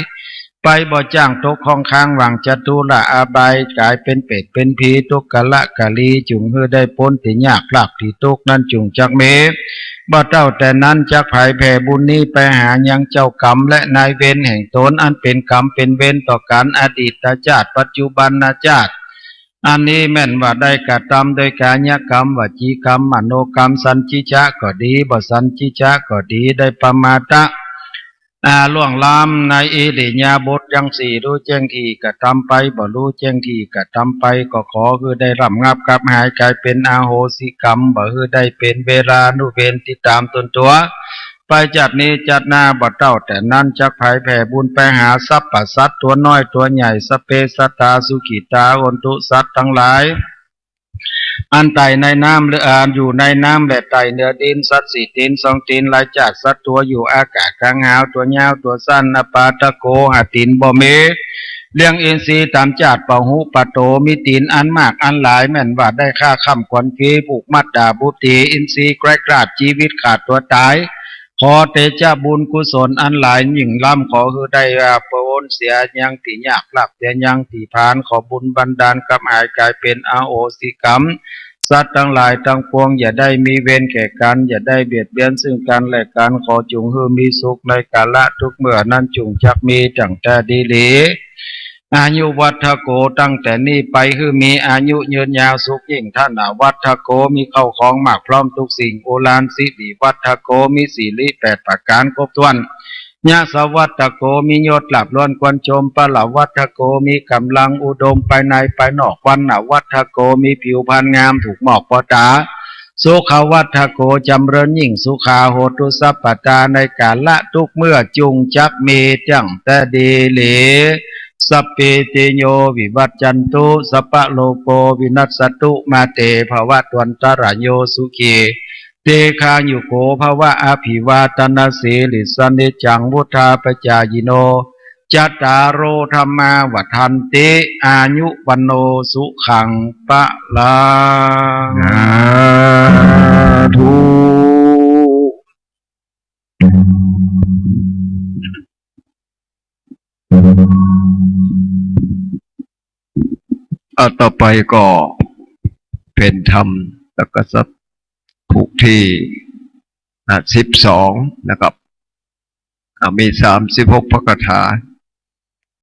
ไปบ่จ้าง ตกข้องค้างหว่างจตุระอบาย ก๋ายเป๋นเปรตเป๋นผี ทุกขละกะลี จุ่งหื้อได้ป๊นตี้ยาก ลากตี้ตุ๊กข์ นั้นจุ่งจักมี บ่าเต้าแต่นั้นจักผายแผ่บุญนี้ไปหายังเจ้ากรรมและนายเวรแห่งตน อันเป๋นกรรมเป๋นเวรต่อกั๋น อดีตจาติ ปัจจุบันจาติ อันนี้แม่นว่าได้กระตำโดยก๋ายกรรม วจีกรรม มโนกรรม สัญญิจะก็ดี บ่สัญญิจะก็ดี ได้ประมาทะ อ่า ล่วงล้ำในอิริยาบถยังสี่ ฮู้แจ้งตี้กระตำไป บ่ฮู้แจ้งตี้กระตำไป ก็ขอหื้อได้ร่ำงับกลับหายก๋ายเป๋นอโหสิกรรม บ่หื้อได้เป๋นเวรานุเวรติดต๋ามตนตั๋ว ไปจาตินี้จาติหน้า บ่าเต้าแต่นั้นจักผายแผ่บุญไปหาสรรพสัตว์ตั๋วน้อยตั๋วใหญ่ สัพเพสัตตาสุขิตา โหนตุ สัตว์ตังหลาย อันไต่ในน้ำ หรืออันอยู่ในน้ำและไต่เหนือดิน สัตว์สี่ตี๋นสองตี๋นหลายจาติ สัตว์ตั๋วอยู่อากาศ ก๋างหาว ตั๋วยาวตั๋วสั้น อปาทะโก ห้าตี๋นบ่มี เลี้ยงอินทรีย์ต๋ามจาติ ปะหุปะโต มีตี๋นอันมากอันหลาย แม่นว่าได้ฆ่าฆ่ำขวัญผี ผูกมัดดาบบุตรี อินทรีย์แคล้วคลาด จีวิตขาดตั๋วต๋าย ขอเตจะบุญกุศลอันหลายยิ่งล้ำ ขอหื้อได้ อ่า ป๊นเสียยังตี้ยาก ลาภเสียยังตี้ผลาญ ขอบุญบันดาลกลับหายก๋ายเป๋นอโหสิกรรม สัตว์ตังหลายตังปวงอย่าได้มีเวรแก่กั๋น อย่าได้เบียดเบียนซึ่งกั๋นและกั๋น ขอจุ่งหื้อมีสุขในกาละทุกเมื่อนั้นจุ่งจักมีตั้งแต่ดีหลี อายุวัฑโฆ ตั้งแต่นี้ไปหื้อมีอายุยืนยาวสุขยิ่ง ธนวัฑโฆ มีเข้าของมากพร้อมทุกสิ่ง โอฬารสิริวัฑโฆ มีสิริแปดประก๋านครบถ้วน ยศวัฑโฆ มียศลาภล้วนควรชม บลวัฑโฆ มีก๋ำลังอุดมภายในภายนอก วรรณวัฑโฆ มีผิวพรรณงามถูกหมอกผ่อต๋า สุขวัฑโฆ จ๋ำเริญยิ่ง สุขาโหตุสัพพดา ในกาละทุกเมื่อจุ่งจักมีตั้งแต่ดีหลี สัพพีติโยวิวัชชันตุ สัพพะโรโควินัสสะตุ มาเตภวัตวันตรายโย สุขี ทีฆายุโขภวะ อภิวาทะนะสีลิสสะ นิจจังวุฑฒาปะจายิโน จัตตาโรธัมมาวัฑฒันติ อายุวัณโณสุขังพะลัง สาธุ อ่ะ ต่อไปก็เป๋นธรรมตะกัสสะ ผูกตี้ อ่ะ สิบสอง นะครับ อ่ะ มีสามสิบหกพระคาถา